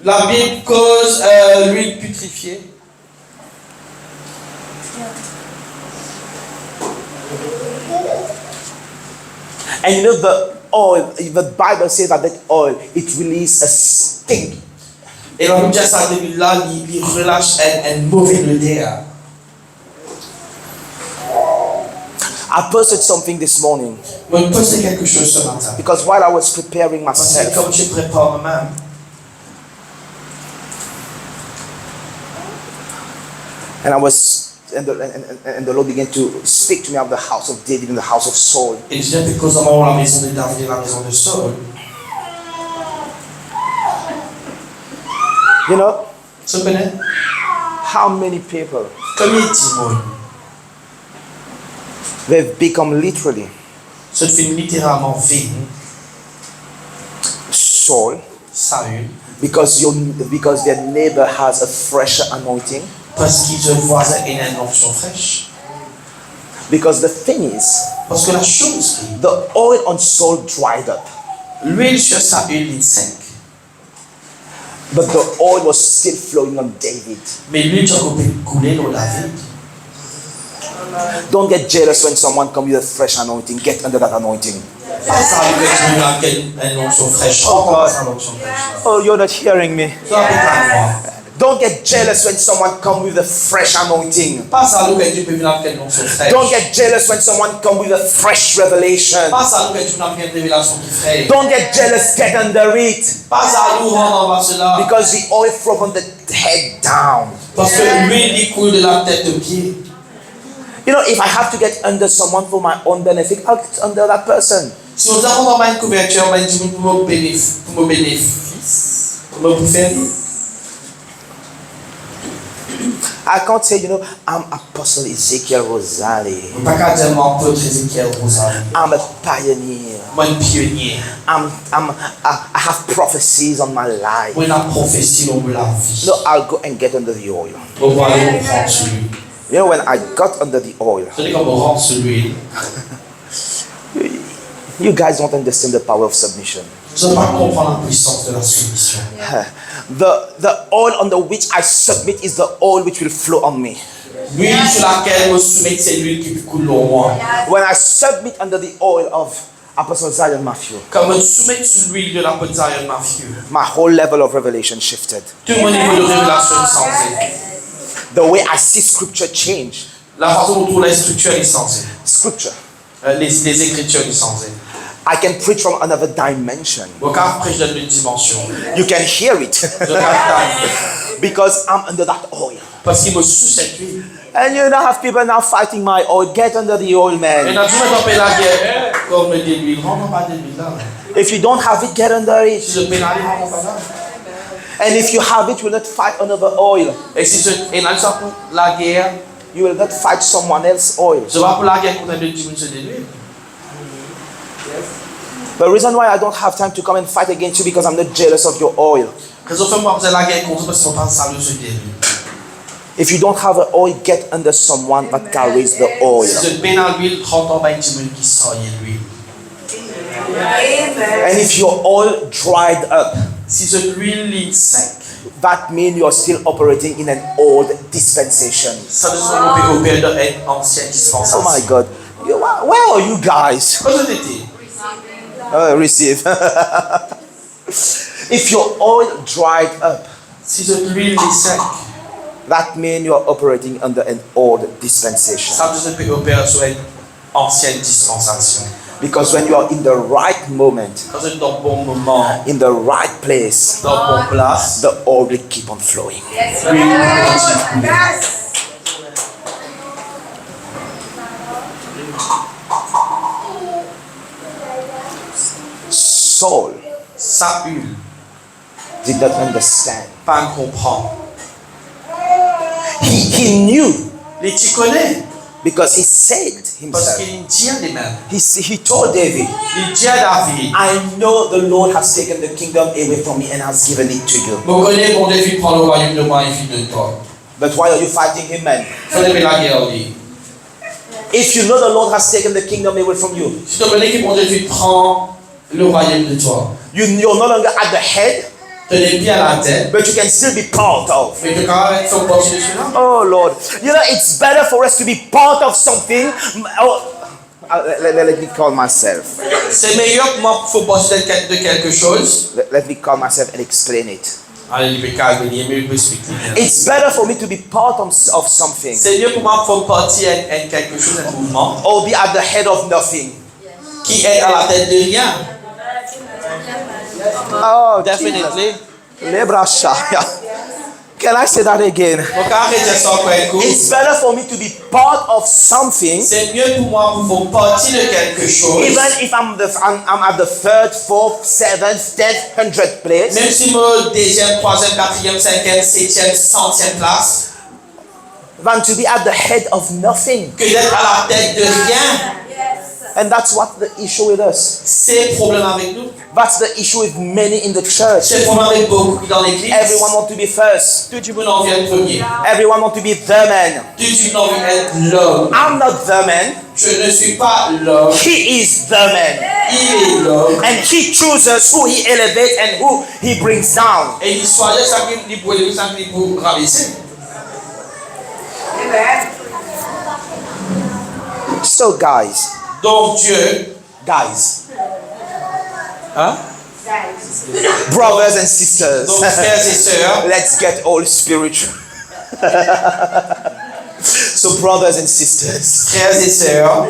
Labib koz, euh, lwil pitrifie. And you know the oil, the Bible says that that oil, it release a stink. E Labib dir sa lwil la, li, li relas enn, enn move loder. I posted something this morning. Mo poste kiksoz se matin. Because while I was preparing myself, Parski kan mo ti prepar mwa mem, and I was, and the, and, and, and the Lord began to speak to me of the house of David and the house of Saul. E Bondie pe koz mwa lor lamezon de David e lamezon de Saül. You know, Zot kone? How many people, konbien dimoun, they've become literally, zot finn literalman vinn Saul, Saül, because your, because their neighbor has a fresh anointing. Parski zot vwazin ena enn lonksion fre. Because the thing is, Parski lasoz ki, the oil on Saul dried up. Lwil sur Saül li sek. But the oil was still flowing on David. Me lwil ti ankor pe koule lor David. Don't get jealous when someone come with a fresh anointing. Get under that anointing. Pa zalou kan dimoun vinn avek enn, enn lonksion fre. Oh, God. Pran sa lonksion fre la. Oh, you're not hearing me. Zot pa pe tann mwa. Don't get jealous when someone come with a fresh anointing. Pa zalou kan dimoun vinn avek enn lonksion fre. Don't get jealous when someone come with a fresh revelation. Pa zalou kan dimoun vinn avek enn revelasion ki fre. Don't get jealous, get under it. Pa zalou, rant anba sela. Because the oil from the head down. Parski lwil li koule de latet o pie. You know, if I have to get under someone for my own benefit, I'll get under that person. Si mo bizin rant anba enn kouvertir, anba enn dimoun pou mo benef-, pou mo benefis, pou mo pou fer li. I can't say, you know, I'm Apostle Ezekiel Rosalie. Mo pa kapav dir mo apot Ezekiel Rosalie. I'm a pioneer. Mo enn pionie. I'm, I'm, I, I have prophecies on my life. Mo ena profesi lor mo lavi. No, I'll go and get under the oil. Mo pou ale, mo pran sou lwil. You know, when I got under the oil, Zot inn konpran sou lwil. You guys don't understand the power of submission. Zot pa konpran lapwisans de lasoumision. The, the oil on the which I submit is the oil which will flow on me. Lwil sou lakel mo soumet, se lwil ki pou koul lor mwa. When I submit under the oil of Apostle Zion Matthew, Kan mo soumet sou lwil de lapot Zion Matthew, my whole level of revelation shifted. Tou mo nivo de revelasion sanze. The way I see scripture change. Lafason mo trouv Leskriti li sanze. Scripture. Euh, les, les Écritures li sanze. I can preach from another dimension. Mo kav pres dan lot dimansion. You can hear it. Zot kav tande. Because I'm under that oil. Parski mo sou set lwil. And you now have people now fighting my oil. Get under the oil, man. Ena dimoun pe lager kont mo delwil, rant anba delwil la. If you don't have it, get under it. Si zot pena li, rant anba la. And if you have it, you will not fight another oil. E si zot ena li, zot pa pou lager. You will not fight someone else's oil. Zot pa pou lager kont enn lot dimoun so delwil. The reason why I don't have time to come and fight against you because I'm not jealous of your oil. Rezon fer mo pa bizin lager kont ou, parski mo pa zalou so delwil. If you don't have an oil, get under someone that carries the oil. Si zot pena lwil, rant anba enn dimoun ki sarye lwil. And if your oil dried up, Si zot lwil li sek, that means you're still operating in an old dispensation. Sa vezir zot pe oper dan enn ansien dispansasion. Oh my God. You are, where are you guys? Kot zot ete? Uh, receive. If your oil dried up, Si zot lwil li sek, that means you're operating under an old dispensation. Sa vezir zot pe oper sou enn ansien dispansasion. Because when you are in the right moment, Kan zot dan bon moman, in the right place, dan bon plas, the oil will keep on flowing. Lwil li kontign koule. Saul Saül did not understand. pa konpran. He, he knew Li ti kone, because he said himself. Parski li dir limem. He, s- he told David, Li dir David, "I know the Lord has taken the kingdom away from me and has given it to you." Mo kone Bondie finn pran lerwayom de mwa e finn donn twa. But why are you fighting him, man? Sa to pe lager li. If you know the Lord has taken the kingdom away from you, Si to kone ki Bondie finn pran lerwayom de twa, you, you're no longer at the head, to nepli a latet, but you can still be part of. Me to kapav fer parti de sela. Oh Lord, you know, it's better for us to be part of something. Oh, uh, let, let, let me call myself. Se meyer pou mwa fer parti de kel-, de kelke soz. Let, let me call myself and explain it. Ale, li pe kalme li, me li pou explik li bien. It's better for me to be part of, of something. Se miye pou mwa fer parti enn, enn kelke soz, enn mouvman. Or be at the head of nothing. Ki et a latet de rien. Oh, definitely. Jesus. Lebrashaya. Can I say that again? Mo kapav redir sa ankor enn kou? It's better for me to be part of something. Se miye pou mwa pou fer parti de kelke soz. Even if I'm the, I'm, I'm at the third, fourth, seventh, tenth, hundredth place. Mem si mo deziem, trwaziem, katriem, sinkiem, setiem, santiem plas. Than to be at the head of nothing. Ke d'être à la tête de rien. And that's what the issue with us. Se problem avek nou. That's the issue with many in the church. Se problem avek boukou dan legliz. Everyone want to be first. Tou dimoun anvi et premie. Everyone want to be the man. Tou dimoun anvi et lom. I'm not the man. Je ne suis pas l'homme. He is the man. Il est l'homme. And he chooses who he elevates and who he brings down. E li swazir seki li pou eleve, seki li pou rabese. So, guys, Donc Dieu, guys, hein? Brothers and sisters, donc frères et sœurs, let's get all spiritual. So, brothers and sisters, frères et sœurs,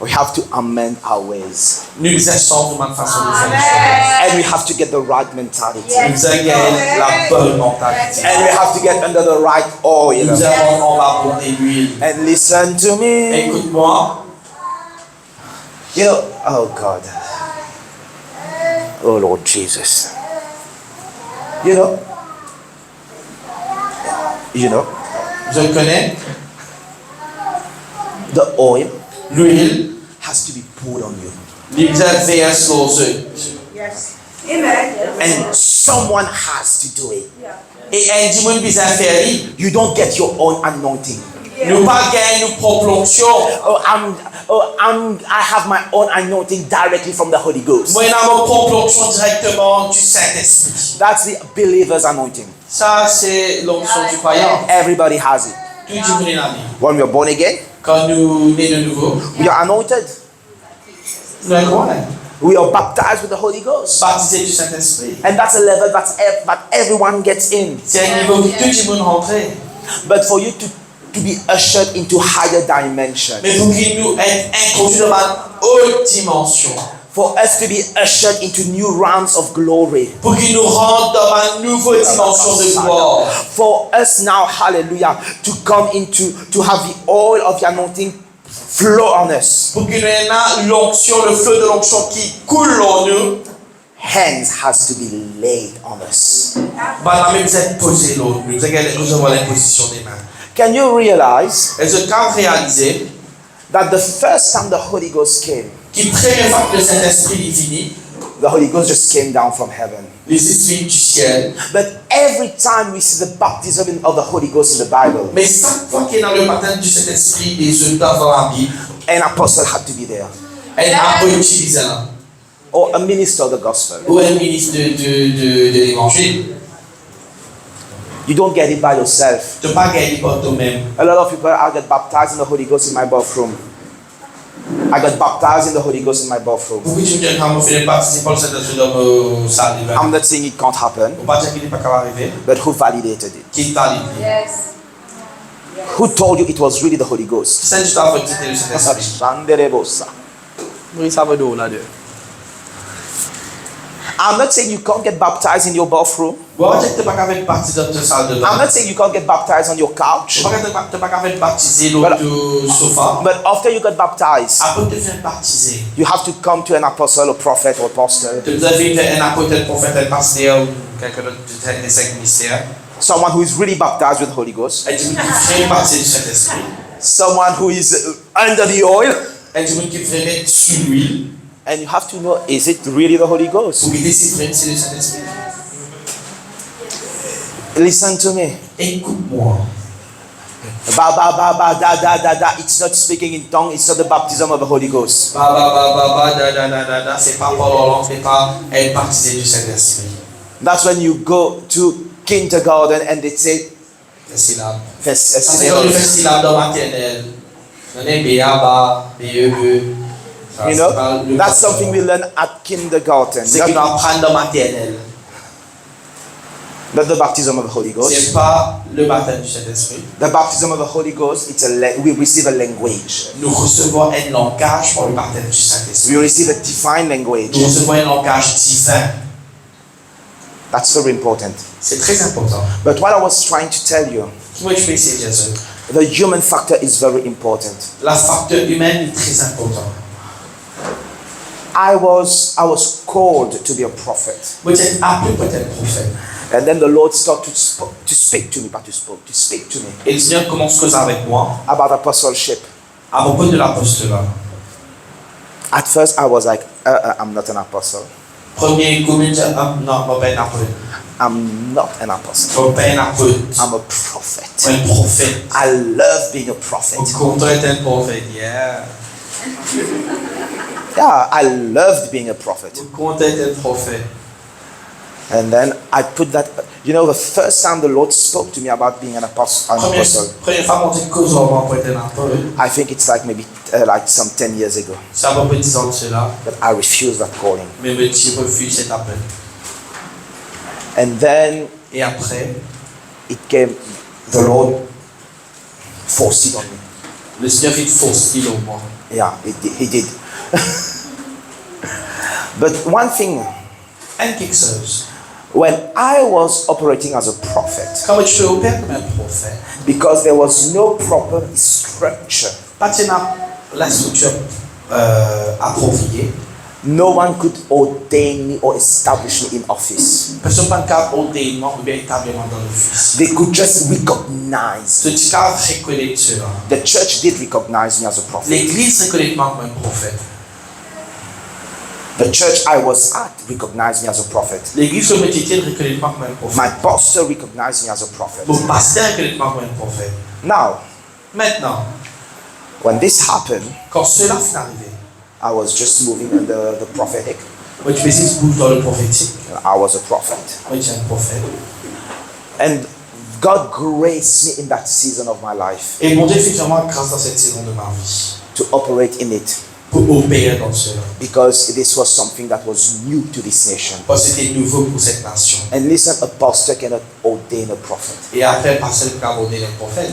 we have to amend our ways. Nou bizin sanz nou bann fason de fer lezot. And we have to get the right mentality. Nou bizin gagn labonn mantalite. And we have to get under the right oil. Nou bizin rant anba bon lwil. And listen to me. Ekout mwa. You know, oh God. Oh Lord Jesus. You know, You know, zot kone? The oil, lwil, has to be poured on you. Li bizin verse lor zot. Yes. Amen. And someone has to do it. Yeah. E enn dimoun bizin fer li. You don't get your own anointing. Yeah. Nou pa gagn nou prop lonksion. Oh, I'm, oh, I'm, I have my own anointing directly from the Holy Ghost. Mo ena mo prop lonksion direkteman di Sintespri. That's the believer's anointing. Sa se lonksion di krwayan. Everybody has it. Tou dimoun ena li. When we are born again, Kan nou ne de nouvo, we are anointed. Nou enn win. We are baptized with the Holy Ghost. Batize di Sintespri. And that's a level that, ev- that everyone gets in. Se enn nivo ki tou dimoun rantre. But for you to, to be ushered into higher dimension, Me pou ki nou inn introdwi dan bann ot dimansion. For us to be ushered into new realms of glory. Pou ki nou rant dan bann nouvo dimansion de glwar. For us now, hallelujah, to come into, to have the oil of the anointing flow on us. Pou ki nou ena lonksion, le flot de lonksion ki koul lor nou. Hands has to be laid on us. Bann lame bizin poze lor nou, bizin gagn, resevwar linpozision de min. Can you realize Eski zot kapav realize that the first time the Holy Ghost came, ki premie fwa ki Sintespri li vini, the Holy Ghost just came down from heaven. Li zis vinn di siel. But every time we see the baptism in- of the Holy Ghost in the Bible, Me sak fwa ki ena le batem di Sintespri, lezot dan Labib, an apostle had to be there. Enn apot ti bizin la. Or a minister of the gospel. Ou enn minis de, de, de, de levanzil. You don't get it by yourself. To pa gagn li par tomem. A lot of people, "I got baptized in the Holy Ghost in my bathroom. I got baptized in the Holy Ghost in my bathroom." Boukou dimoun dir, "Kan mo finn batize par Lesintespri dan mo sal de bin." I'm not saying it can't happen, Mo pa dir ki li pa kapav arive. But who validated it? Ki valid li? Who told you it was really the Holy Ghost? Kisannla dir twa ki sete Lesintespri? Shanderebosa. Bri sa vedir la de. I'm not saying you can't get baptized in your bathroom. Mo pa dir ki to pa kapav batize dan to sal de bin. I'm not saying you can't get baptized on your couch. Mo pa dir ki to pa kapav batize lor to sofa. But after you got baptized, Apre to finn batize, you have to come to an apostle or prophet or pastor. To bizin vinn enn apot, enn profet, enn paster ou kiksoz de sek minister. Someone who is really baptized with the Holy Ghost. Enn dimoun ki vremem batize Sintespri. Someone who is, uh, under the oil. Enn dimoun ki vremem sou lwil. And you have to know, is it really the Holy Ghost? Pou gete si vremem se Lesintespri. Listen to me. Ekout mwa. Ba, ba, ba, ba, da, da, da, da. It's not speaking in tongue. It's not the baptism of the Holy Ghost. Ba, ba, ba, ba, ba, da, da, da, da, da. Se pa parl an lang, se pa enn batize Lesintespri. That's when you go to kindergarten and they say, Fes silab. Fes, fes silab. Sa se kan nou fer silab dan maternel. Donn B, A, ba, B, E, be. Sa, you know, se pa le that's something we learn at kindergarten. Se ki nou aprann dan maternel. Not the baptism of the Holy Ghost. Se pa le batem di Sintespri. The baptism of the Holy Ghost, it's a la- we receive a language. Nou resevwar enn langaz par le batem di Sintespri. We receive a divine language. Nou resevwar enn langaz divin. That's so important. Se tre inportan. But what I was trying to tell you, Ki mo ti pe eseye dir zot? The human factor is very important. Lafakter imin li tre inportan. I was, I was called to be a prophet. Mo ti apel pou et enn profet. And then the Lord started to, sp- to speak to me, pas to spoke, to speak to me E Lesegner koumans koz avek mwa about apostleship. Apropo de lapostola. At first, I was like, uh, uh, "I'm not an apostle." Premie kou, mo dir, "Ah, non, mo pa enn apot." I'm not an apostle. Mo pa enn apot. I'm a prophet. Mo enn profet. I love being a prophet. Mo kontan et enn profet, yeah. Yeah, I loved being a prophet. Mo kontan et enn profet. And then I put that, you know, the first time the Lord spoke to me about being an apostle, an Premie, apostle, premie fwa Bondie koz ar mwa pou et enn apot, I think it's like maybe, uh, like some ten years ago. Sa apepre diz an de sela. But I refused that calling. Me mo ti refiz set apel. And then E apre, it came, the Lord forced it on me. Lesegner finn fors li lor mwa. Yeah, he did. He did. But one thing, Enn kiksoz. When I was operating as a prophet, Kan mo ti pe opere kouma enn profet, because there was no proper structure, pa ti ena lastriktir, euh, apropriye. No one could ordain me or establish me in office. Personn pa kapav ordain mwa oubien etablir mwa dan lofis. They could just recognize. Zot ti kapav rekonet sela. The church did recognize me as a prophet. Legliz rekonet mwa kouma enn profet. The church I was at recognized me as a prophet. Legliz kot mo ti ete rekonet mwa kouma enn profet. My pastor recognized me as a prophet. Mo paster rekonet mwa kouma enn profet. Now, Aster, when this happened, kan sela finn arive, I was just moving in the, the prophetic. Mo ti pe zis bouze dan leprofetik. I was a prophet. Mo ti enn profet. And God graced me in that season of my life Et Bondye finn fer mwa gras dan set sezon de ma vi to operate in it pour opérer dans cela. Because this was something that was new to this nation. Parce que c'était nouveau pour cette nation. And listen, a pastor cannot ordain a prophet. Et après, pasteur peut pas ordainer un prophète.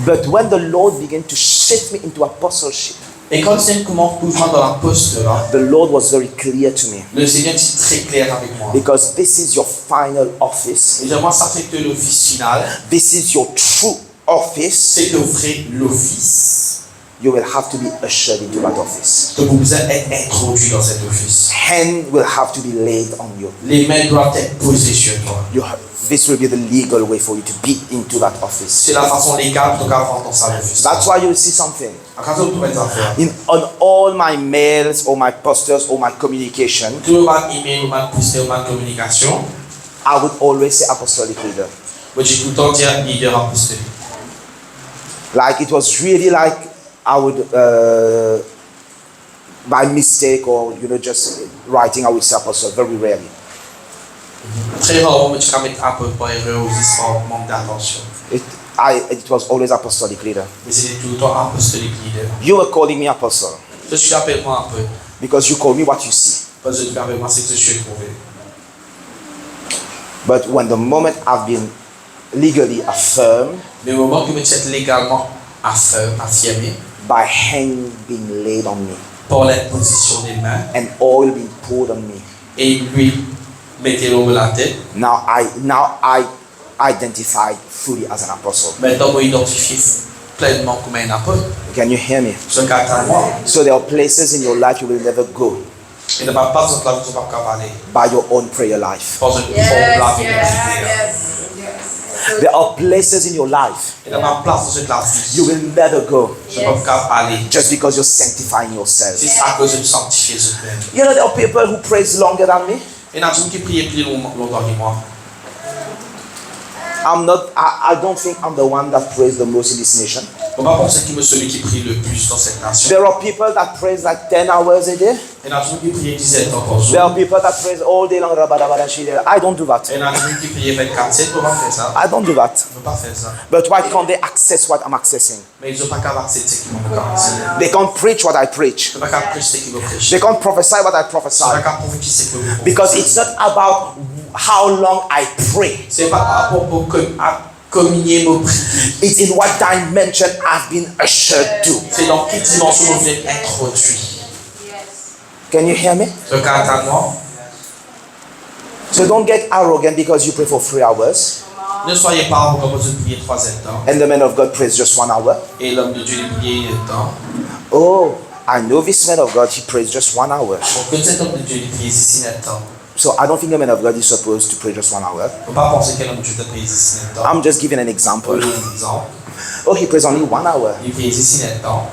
But when the Lord began to shift me into apostleship, Et quand le Seigneur commence pour moi dans l'apostolat, the Lord was very clear to me. Le Seigneur dit très clair avec moi. Because this is your final office. Et vraiment, ça fait que l'office final, This is your true office. C'est ton vrai l'office. You will have to be ushered into that office. Donc, vous besoin être introduit dans cet office. Hand will have to be laid on you. Les mains doivent être posées sur toi. You ha- this will be the legal way for you to be into that office. C'est la façon légale pour toi rentrer dans cet office. That's why you see something. À cause de tout mes affaires. In on all my mails or my posters or my communication, Tout le monde email, le monde poster, le monde communication. I would always say apostolic leader. Moi, j'ai tout le temps dit leader apostolique. Like it was really like I would uh, by mistake or you know just writing I would say apostle very rarely. Très rarement, moi, je commets à peu près erreur ou juste par manque d'attention. It I it was always apostolic leader. Mais c'était tout le temps apostolique leader. You were calling me apostle Je suis appelé moi un peu. Because you call me what you see. Parce que tu appelles moi ce que je suis trouvé. But when the moment I've been legally affirmed Mais au moment que je me tiens légalement affirmé, affirmé by hand being laid on me par l'imposition des mains and oil being poured on me, et l'huile mettée au la tête, now I now I identify fully as an apostle. Maintenant, moi identifié pleinement comme un apôtre. Can you hear me? Je garde à moi. So there are places in your life you will never go Et dans ma part, je ne peux pas parler. By your own prayer life. Parce que je ne peux pas la vie de prière. There are places in your life Et dans ma place dans cette la vie, you will never go je ne peux pas aller. Just because you're sanctifying yourself. C'est à cause de me sanctifier je même. You know, there are people who prays longer than me. Et il y a des gens qui prient plus long- longtemps que moi. I'm not. I, I don't think I'm the one that prays the most in this nation. Faut pas penser que je suis celui qui prie le plus dans cette nation. There are people that prays like ten hours a day. Il y a des gens qui prient dix heures de temps par There jour. Are people that prays all day long. Rabadabadashide. I don't do that. Et il y a des gens qui prient vingt-quatre sept, faut pas faire ça. I don't do that. Faut pas faire ça. But why can't they access what I'm accessing? Mais ils n'ont pas qu'à accéder ce qu'ils vont faire. They can't preach what I preach. Ils n'ont pas qu'à prêcher ce qu'ils vont They prêcher. Can't prophesy what I prophesy. Ils n'ont pas qu'à prophétiser ce qu'ils vont Because it's not about how long I pray. C'est pas par rapport au com- à combien de prier. It's in what dimension I've been ushered to. C'est dans quelle dimension vous êtes introduit. Can you hear me? Regarde à moi. So don't get arrogant because you pray for three hours. Ne soyez pas arrogant parce que vous priez trois heures de temps. And the man of God prays just one hour. Et l'homme de Dieu, il prie une heure de temps. Oh, I know this man of God, he prays just one hour. Bon, que cet homme de Dieu, il prie juste une heure de temps. So I don't think the man of God is supposed to pray just one hour. Faut pas penser qu'un homme de Dieu doit prier juste une heure de temps. I'm just giving an example. Par exemple, Oh, he prays only one hour. Il prie juste une heure de temps.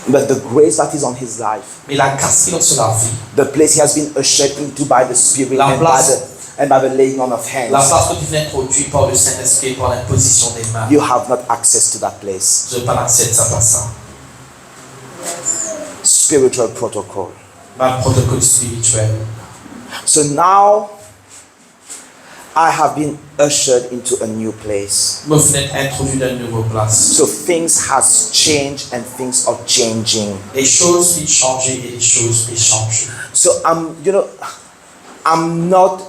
But the grace that is on his life, Mais la grâce qui est sur la vie, the place he has been ushered into by the Spirit La and by place. The, and by the laying on of La hands, place que tu viens introduit par le Saint-Esprit, par l'imposition des mains, you have not access to that place. Je n'ai pas accès à ça, pas ça. Spiritual protocol. Dans le protocole spirituel. So now, I have been ushered into a new place. Moi, vous êtes introduit dans une nouvelle place. So things has changed and things are changing. Les choses vont changer et les choses vont changer. So I'm, you know, I'm not,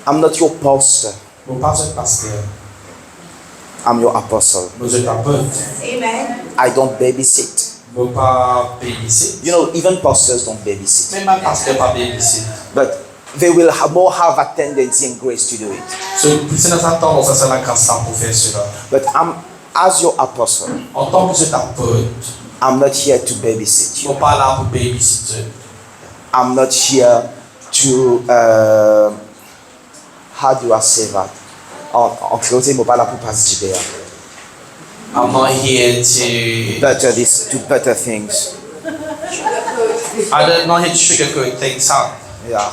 I'm not your pastor. Vous n'êtes pas un pasteur. I'm your apostle. Vous êtes apôtre. I don't babysit. Vous n'êtes pas babysit. You know, even pastors don't babysit. Même un pasteur pas babysit. But they will have more have a tendency and grace to do it. C'est plus dans sa tendance à ça la grâce pour faire cela. But I'm, as your apostle, En tant que cet apôtre, I'm not here to babysit je you. Ne suis pas là pour babysitter. I'm not here to, uh, how do I say that? En, en créole, c'est mo pa la pou pas diber. I'm not here to. Butter this, to butter things. I'm not here to sugarcoat things up. Yeah.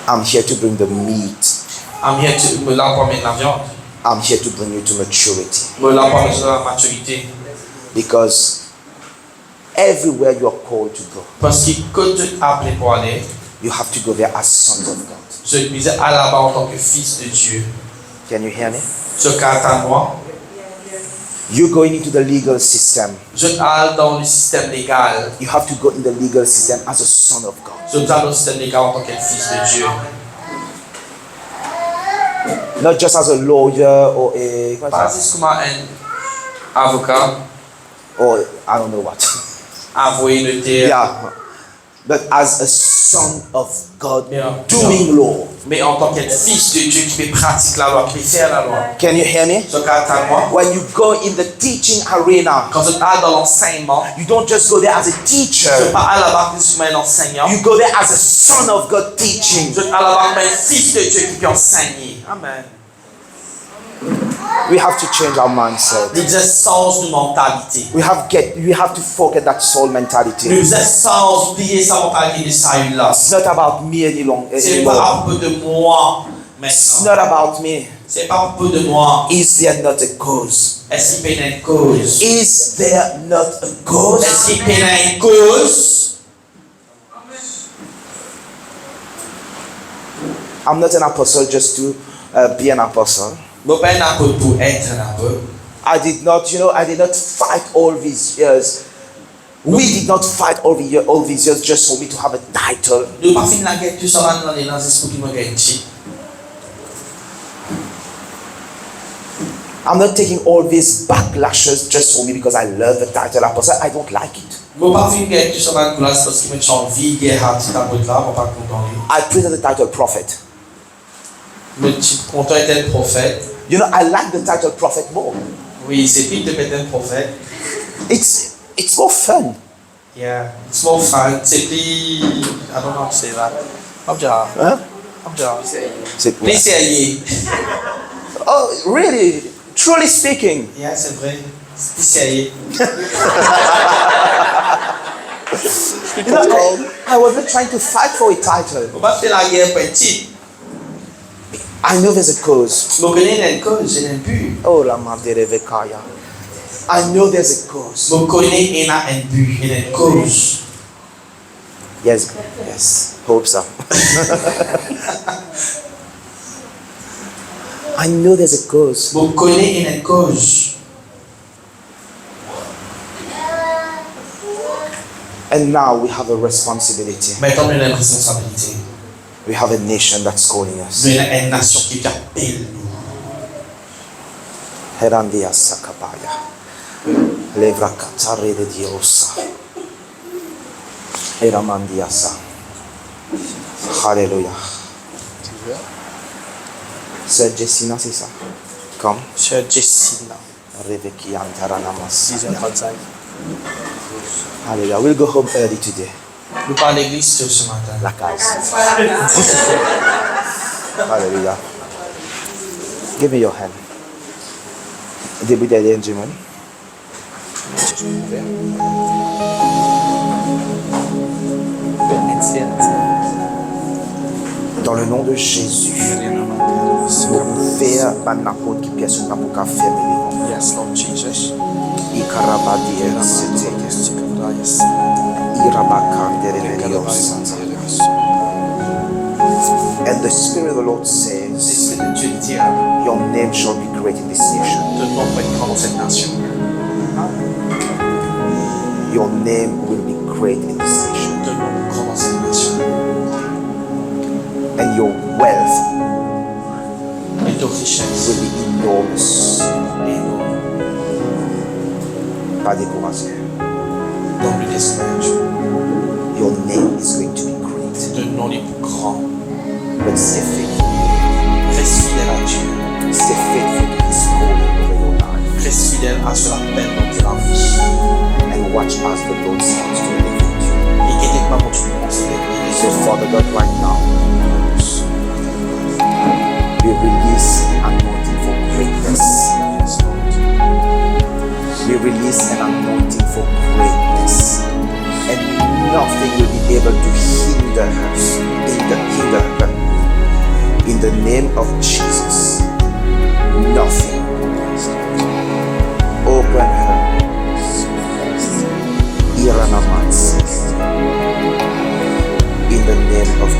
I'm here to bring the meat. I'm here to. Mo la pou amenn la viande. I'm here to bring you to maturity. Mo la pou amenn la maturité. Because everywhere you are called to go, Parce que quand tu es appelé pour aller, You have to go there as sons of God. Zot bizin al laba antan ki fis de Dieu. Can you hear me? Zot kapav tann mwa? You're going into the legal system. Zot al dan le sistem legal. You have to go in the legal system as a son of God. Zot al dan sistem legal antan ki fis de Dieu. Not just as a lawyer or a, Pa zis kouma enn avoka. Or I don't know what. Avoye noter. Yeah. But as a son of God, yeah, doing law. Me antan ki fis de Dieu ki pe pratik lalwa, ki pe fer lalwa. Can you hear me? Zot kapav tann mwa? When you go in the teaching arena, Kan zot al dan lansegnman, you don't just go there as a teacher. Zot pa al laba kouma enn ansegnan. You go there as a son of God teaching. Zot al laba kouma enn fis de Dieu ki pe ansegne. Amen. We have to change our mindset. Nou bizin sanz nou mantalite. We have get, we have to forget that soul mentality. Nou bizin sanz, bliye sa mantalite de sali la. It's not about me any long, anymore. Se pa apropo de mwa aster. It's not about me. Se pa apropo de mwa. Is there not a cause? Eski pena enn koz? Is there not a cause? Eski pena enn koz? I'm not an apostle just to, uh, be an apostle. Mo pa enn apot pou et enn apot. I did not, you know, I did not fight all these years. We did not fight all the year, all these years just for me to have a title. Nou pa finn lager tou sa bann lane la zis pou ki mo gagn tit. I'm not taking all these backlashes just for me because I love the title apostle. I don't like it. Mo pa finn gagn tou sa bann koulaz parski mo ti anvi gagn tit apot la, mo pa kontan li. I prefer the title prophet. Mo ti kontan et enn profet. You know, I like the title prophet more. Wi, se pli de met enn profet. It's, it's more fun. Yeah, it's more fun. Se pli, I don't know how to say that. Abja. Hein? Abja. C'est quoi? Pli serye. Oh, really? Truly speaking. Yeah, se vre. Se pli serye. You know, I, I was not trying to fight for a title. Mo pa pe fer lager pou enn tit. I know there's a cause. Mo kone ena enn koz, ena enn bi. Oh, la madre de Vekaya. I know there's a cause. Mo kone ena enn bi, ena enn koz. Yes, yes. Hope so. I know there's a cause. Mo kone ena enn koz. And now we have a responsibility. Aster nou ena enn responsabilite. We have a nation that's calling us. Nou ena enn nasion ki pe apel nou. Herandia sakabaya. Levra katare de diosa. Eramandiasa. Haleluya. Sœur Jessina, c'est ça? Come. Sœur Jessina. Revekiantaranamas. Dix heures trente-cinq. Haleluya. We'll go home early today. Nou pa al legliz to se matin. Lakaz. Haleluya. Give me your hand. Debout derrière, Jimmy. Dans le nom de Jésus, mo ouver bann laport ki personn pa pou kapav ferme devan. Yes, Lord Jesus. Ikarabadi ensete. Irabakande reverio. And the Spirit of the Lord says, Lespri de Bondie dir, your name shall be great in this nation. To nom pou gran dan set nasion. Your name will be great in this nation. To nom pou gran dan set nasion. And your wealth E to rises will be enormous. Enorm. Pa dekouraze. Don't be discouraged. Your name is going to be great. To nom li pou gran. But stay faithful. Res fidel a Dieu. Stay faithful to His calling over your life. Res fidel a so lapel dan to lavi. And watch as the Lord starts to elevate you. E gete kouma Bondie kontign elev ou. So, Father God, right now, we release the anointing for greatness. We release an anointing for greatness. And nothing will be able to hinder her, hinder, hinder her. In the name of Jesus, nothing. Open her. Iranamansi. In the name of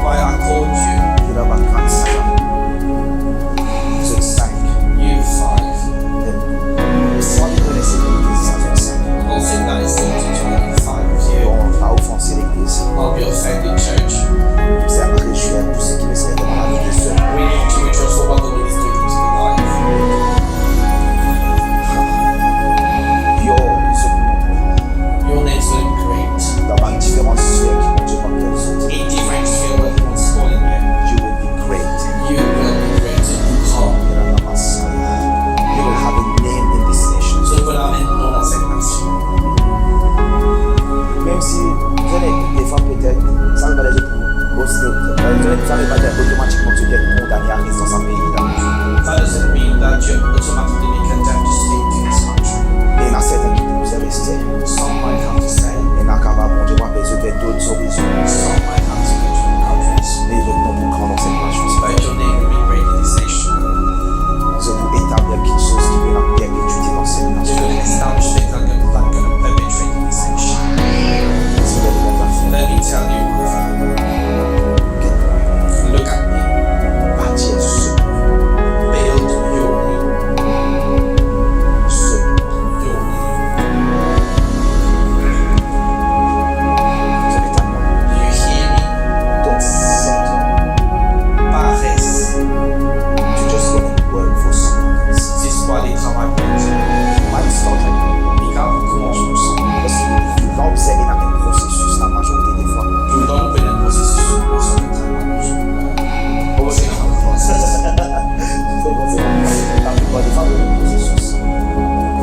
Why I called you. It's like you five. Don't think that is something to be five of you. Don't be offended, church. Tou seki esa dan lavi. We need to rejoice over the ministry into the life. Your name's going to be great. In different sphere where he wants to call in you. You will be great. You will be great. You will have a name in this nation. Mem si, zot ena, defwa petet, sa veut pas dire zot pou, zot ena, sa veut pas dire otomatikman zot pou kondane a res dan sa pei la. That doesn't mean that you're automatically condemned to stay in this country. Ena serten ki pou bizin reste. Some might have to stay. Ena kapav Bondie pou apel zot dan dot zorizon. Some might have to go to other countries. Me zot nom pou gran dan set nasion. But your name will be great in this nation. Zot pou etablir kiksoz ki pou ena perpetite dan set nasion. You're going to establish things that are going to perpetuate in this nation. Let me tell you. Look at me. Build your name. Your name. You hear me? Don't settle. Pa res. To just go and work for someone else. Zis pou ale travay pou lot. Why you start like that? Li kapav koumans koumsa. Parski ler ou obzerv ena enn prosesis, lamazorite defwa. Tou letan nou pe dan enn prosesis, nou koumans enn travay. Laplipar defwa, nou dan enn prosesis.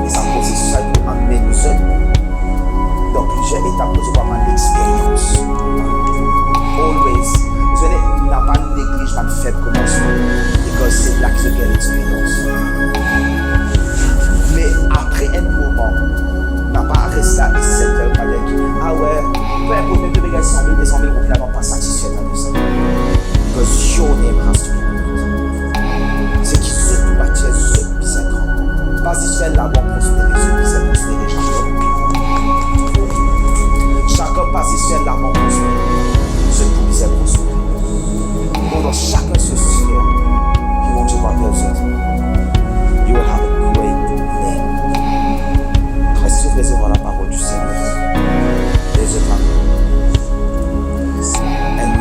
E sa prosesis la pou amenn zot dan plizier etap kot zot pou amenn lexperyans. Always. Zot ena, napa neglij bann feb komansman, because se la ki zot gagn lexperyans. Me apre enn moman, napa res la e settle avek, ah we, pe inport mem to pe gagn san mil, de san mil roupi, la, pa satisfet avek sa. Because your name has to be great. Seki zot pou batir, zot bizin gran. Pa zis fer Laban prospere, zot bizin prospere Jakob. Jakob pa zis fer Laban prospere, zot pou bizin prospere. Donk dan sakenn so sfer ki Bondie pou apel zot, you will have a great name. Eski zot pe resevwar laparol di Segner? Leve zot lame. Enn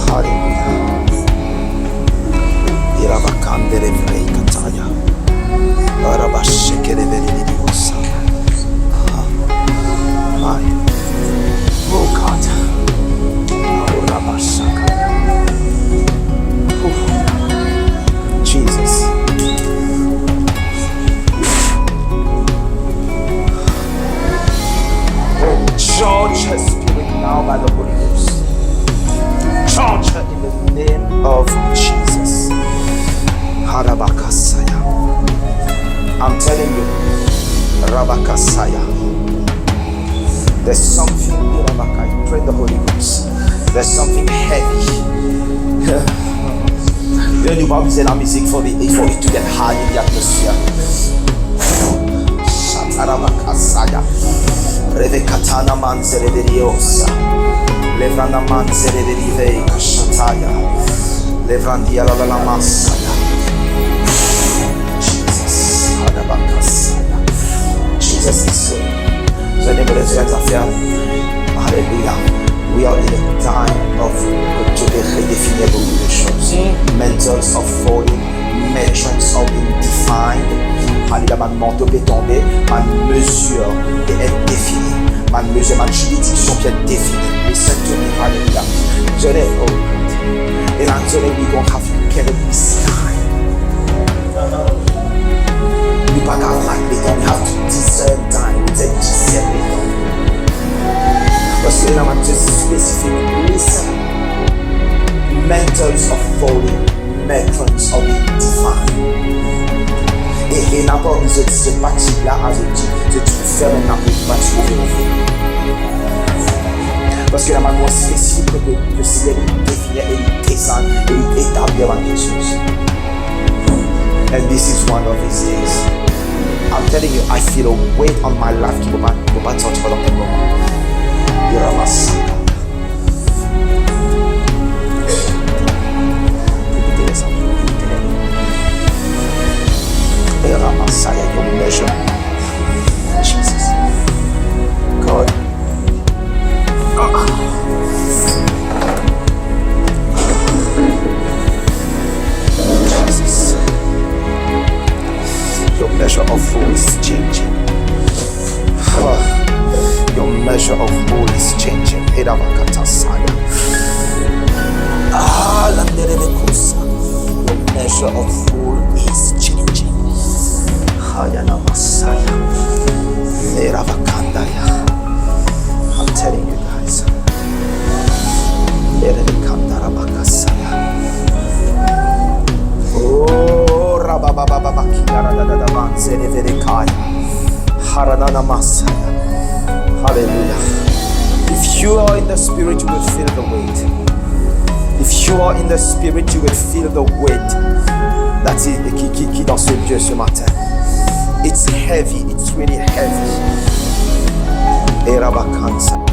Haleluya. Irabakandere vrei kataya. Arabashekere veri diosa. Ah, my. Oh God. Arabashaka. Oof. Jesus. Oh, charge her spirit now by the Holy Ghost. Charge her in the name of Jesus. Harabakasaya. I'm telling you, Rabakasaya. There's something, Rabaka, pray in the Holy Ghost. There's something heavy. Yo, nou pa bizin lamizik for the, for it to get high in the atmosphere. Shatarabakasaya. Revekatana manzere de diosa. Levrana manzere de rive kashataya. Levrandia la la la masaya. Jesus. Harabakasaya. Jesus is so. Zot inn realize enn zafer. Haleluya. We are in a time of, to be redéfinir beaucoup de choses. Mm. Mantles of falling, matrons of being defined. Haleluya, bann manto pe tonbe, bann mezir pe et defini. Bann mezir, bann ziridiksion pe et defini. Listen to me, haleluya. Zot inn, oh God. And I'm telling you, we gon have Miracles of the divine. E, e ena parmi zot, zot pa ti la, a zot ti, zot ti ferm enn laport, pa ti ouver. Parski ena enn moman spesifik kot, kot Segner li defini e li desann e li etablir bann kiksoz. And this is one of these days. I'm telling you, I feel a weight on my life ki mo pa, mo pa santi pandan enn moman. Yo, ramas. Era Masaya, your measure. Jesus. God. Ah. Jesus. Your measure of full is changing. Your measure of full is changing. Heda bakata saya. Ah, landere bekusa. Your measure of full is changing. Haya na masaya. Mera bakanda ya. I'm telling you guys. Mera bakanda rabakasaya. Oh, rababababakira dadadabanzere verekaya. Haranana masaya. Hallelujah. If you are in the spirit, you will feel the weight. If you are in the spirit, you will feel the weight. That's it. Qui, qui, qui dans ce lieu ce matin? It's heavy. It's really heavy. Erabakansa.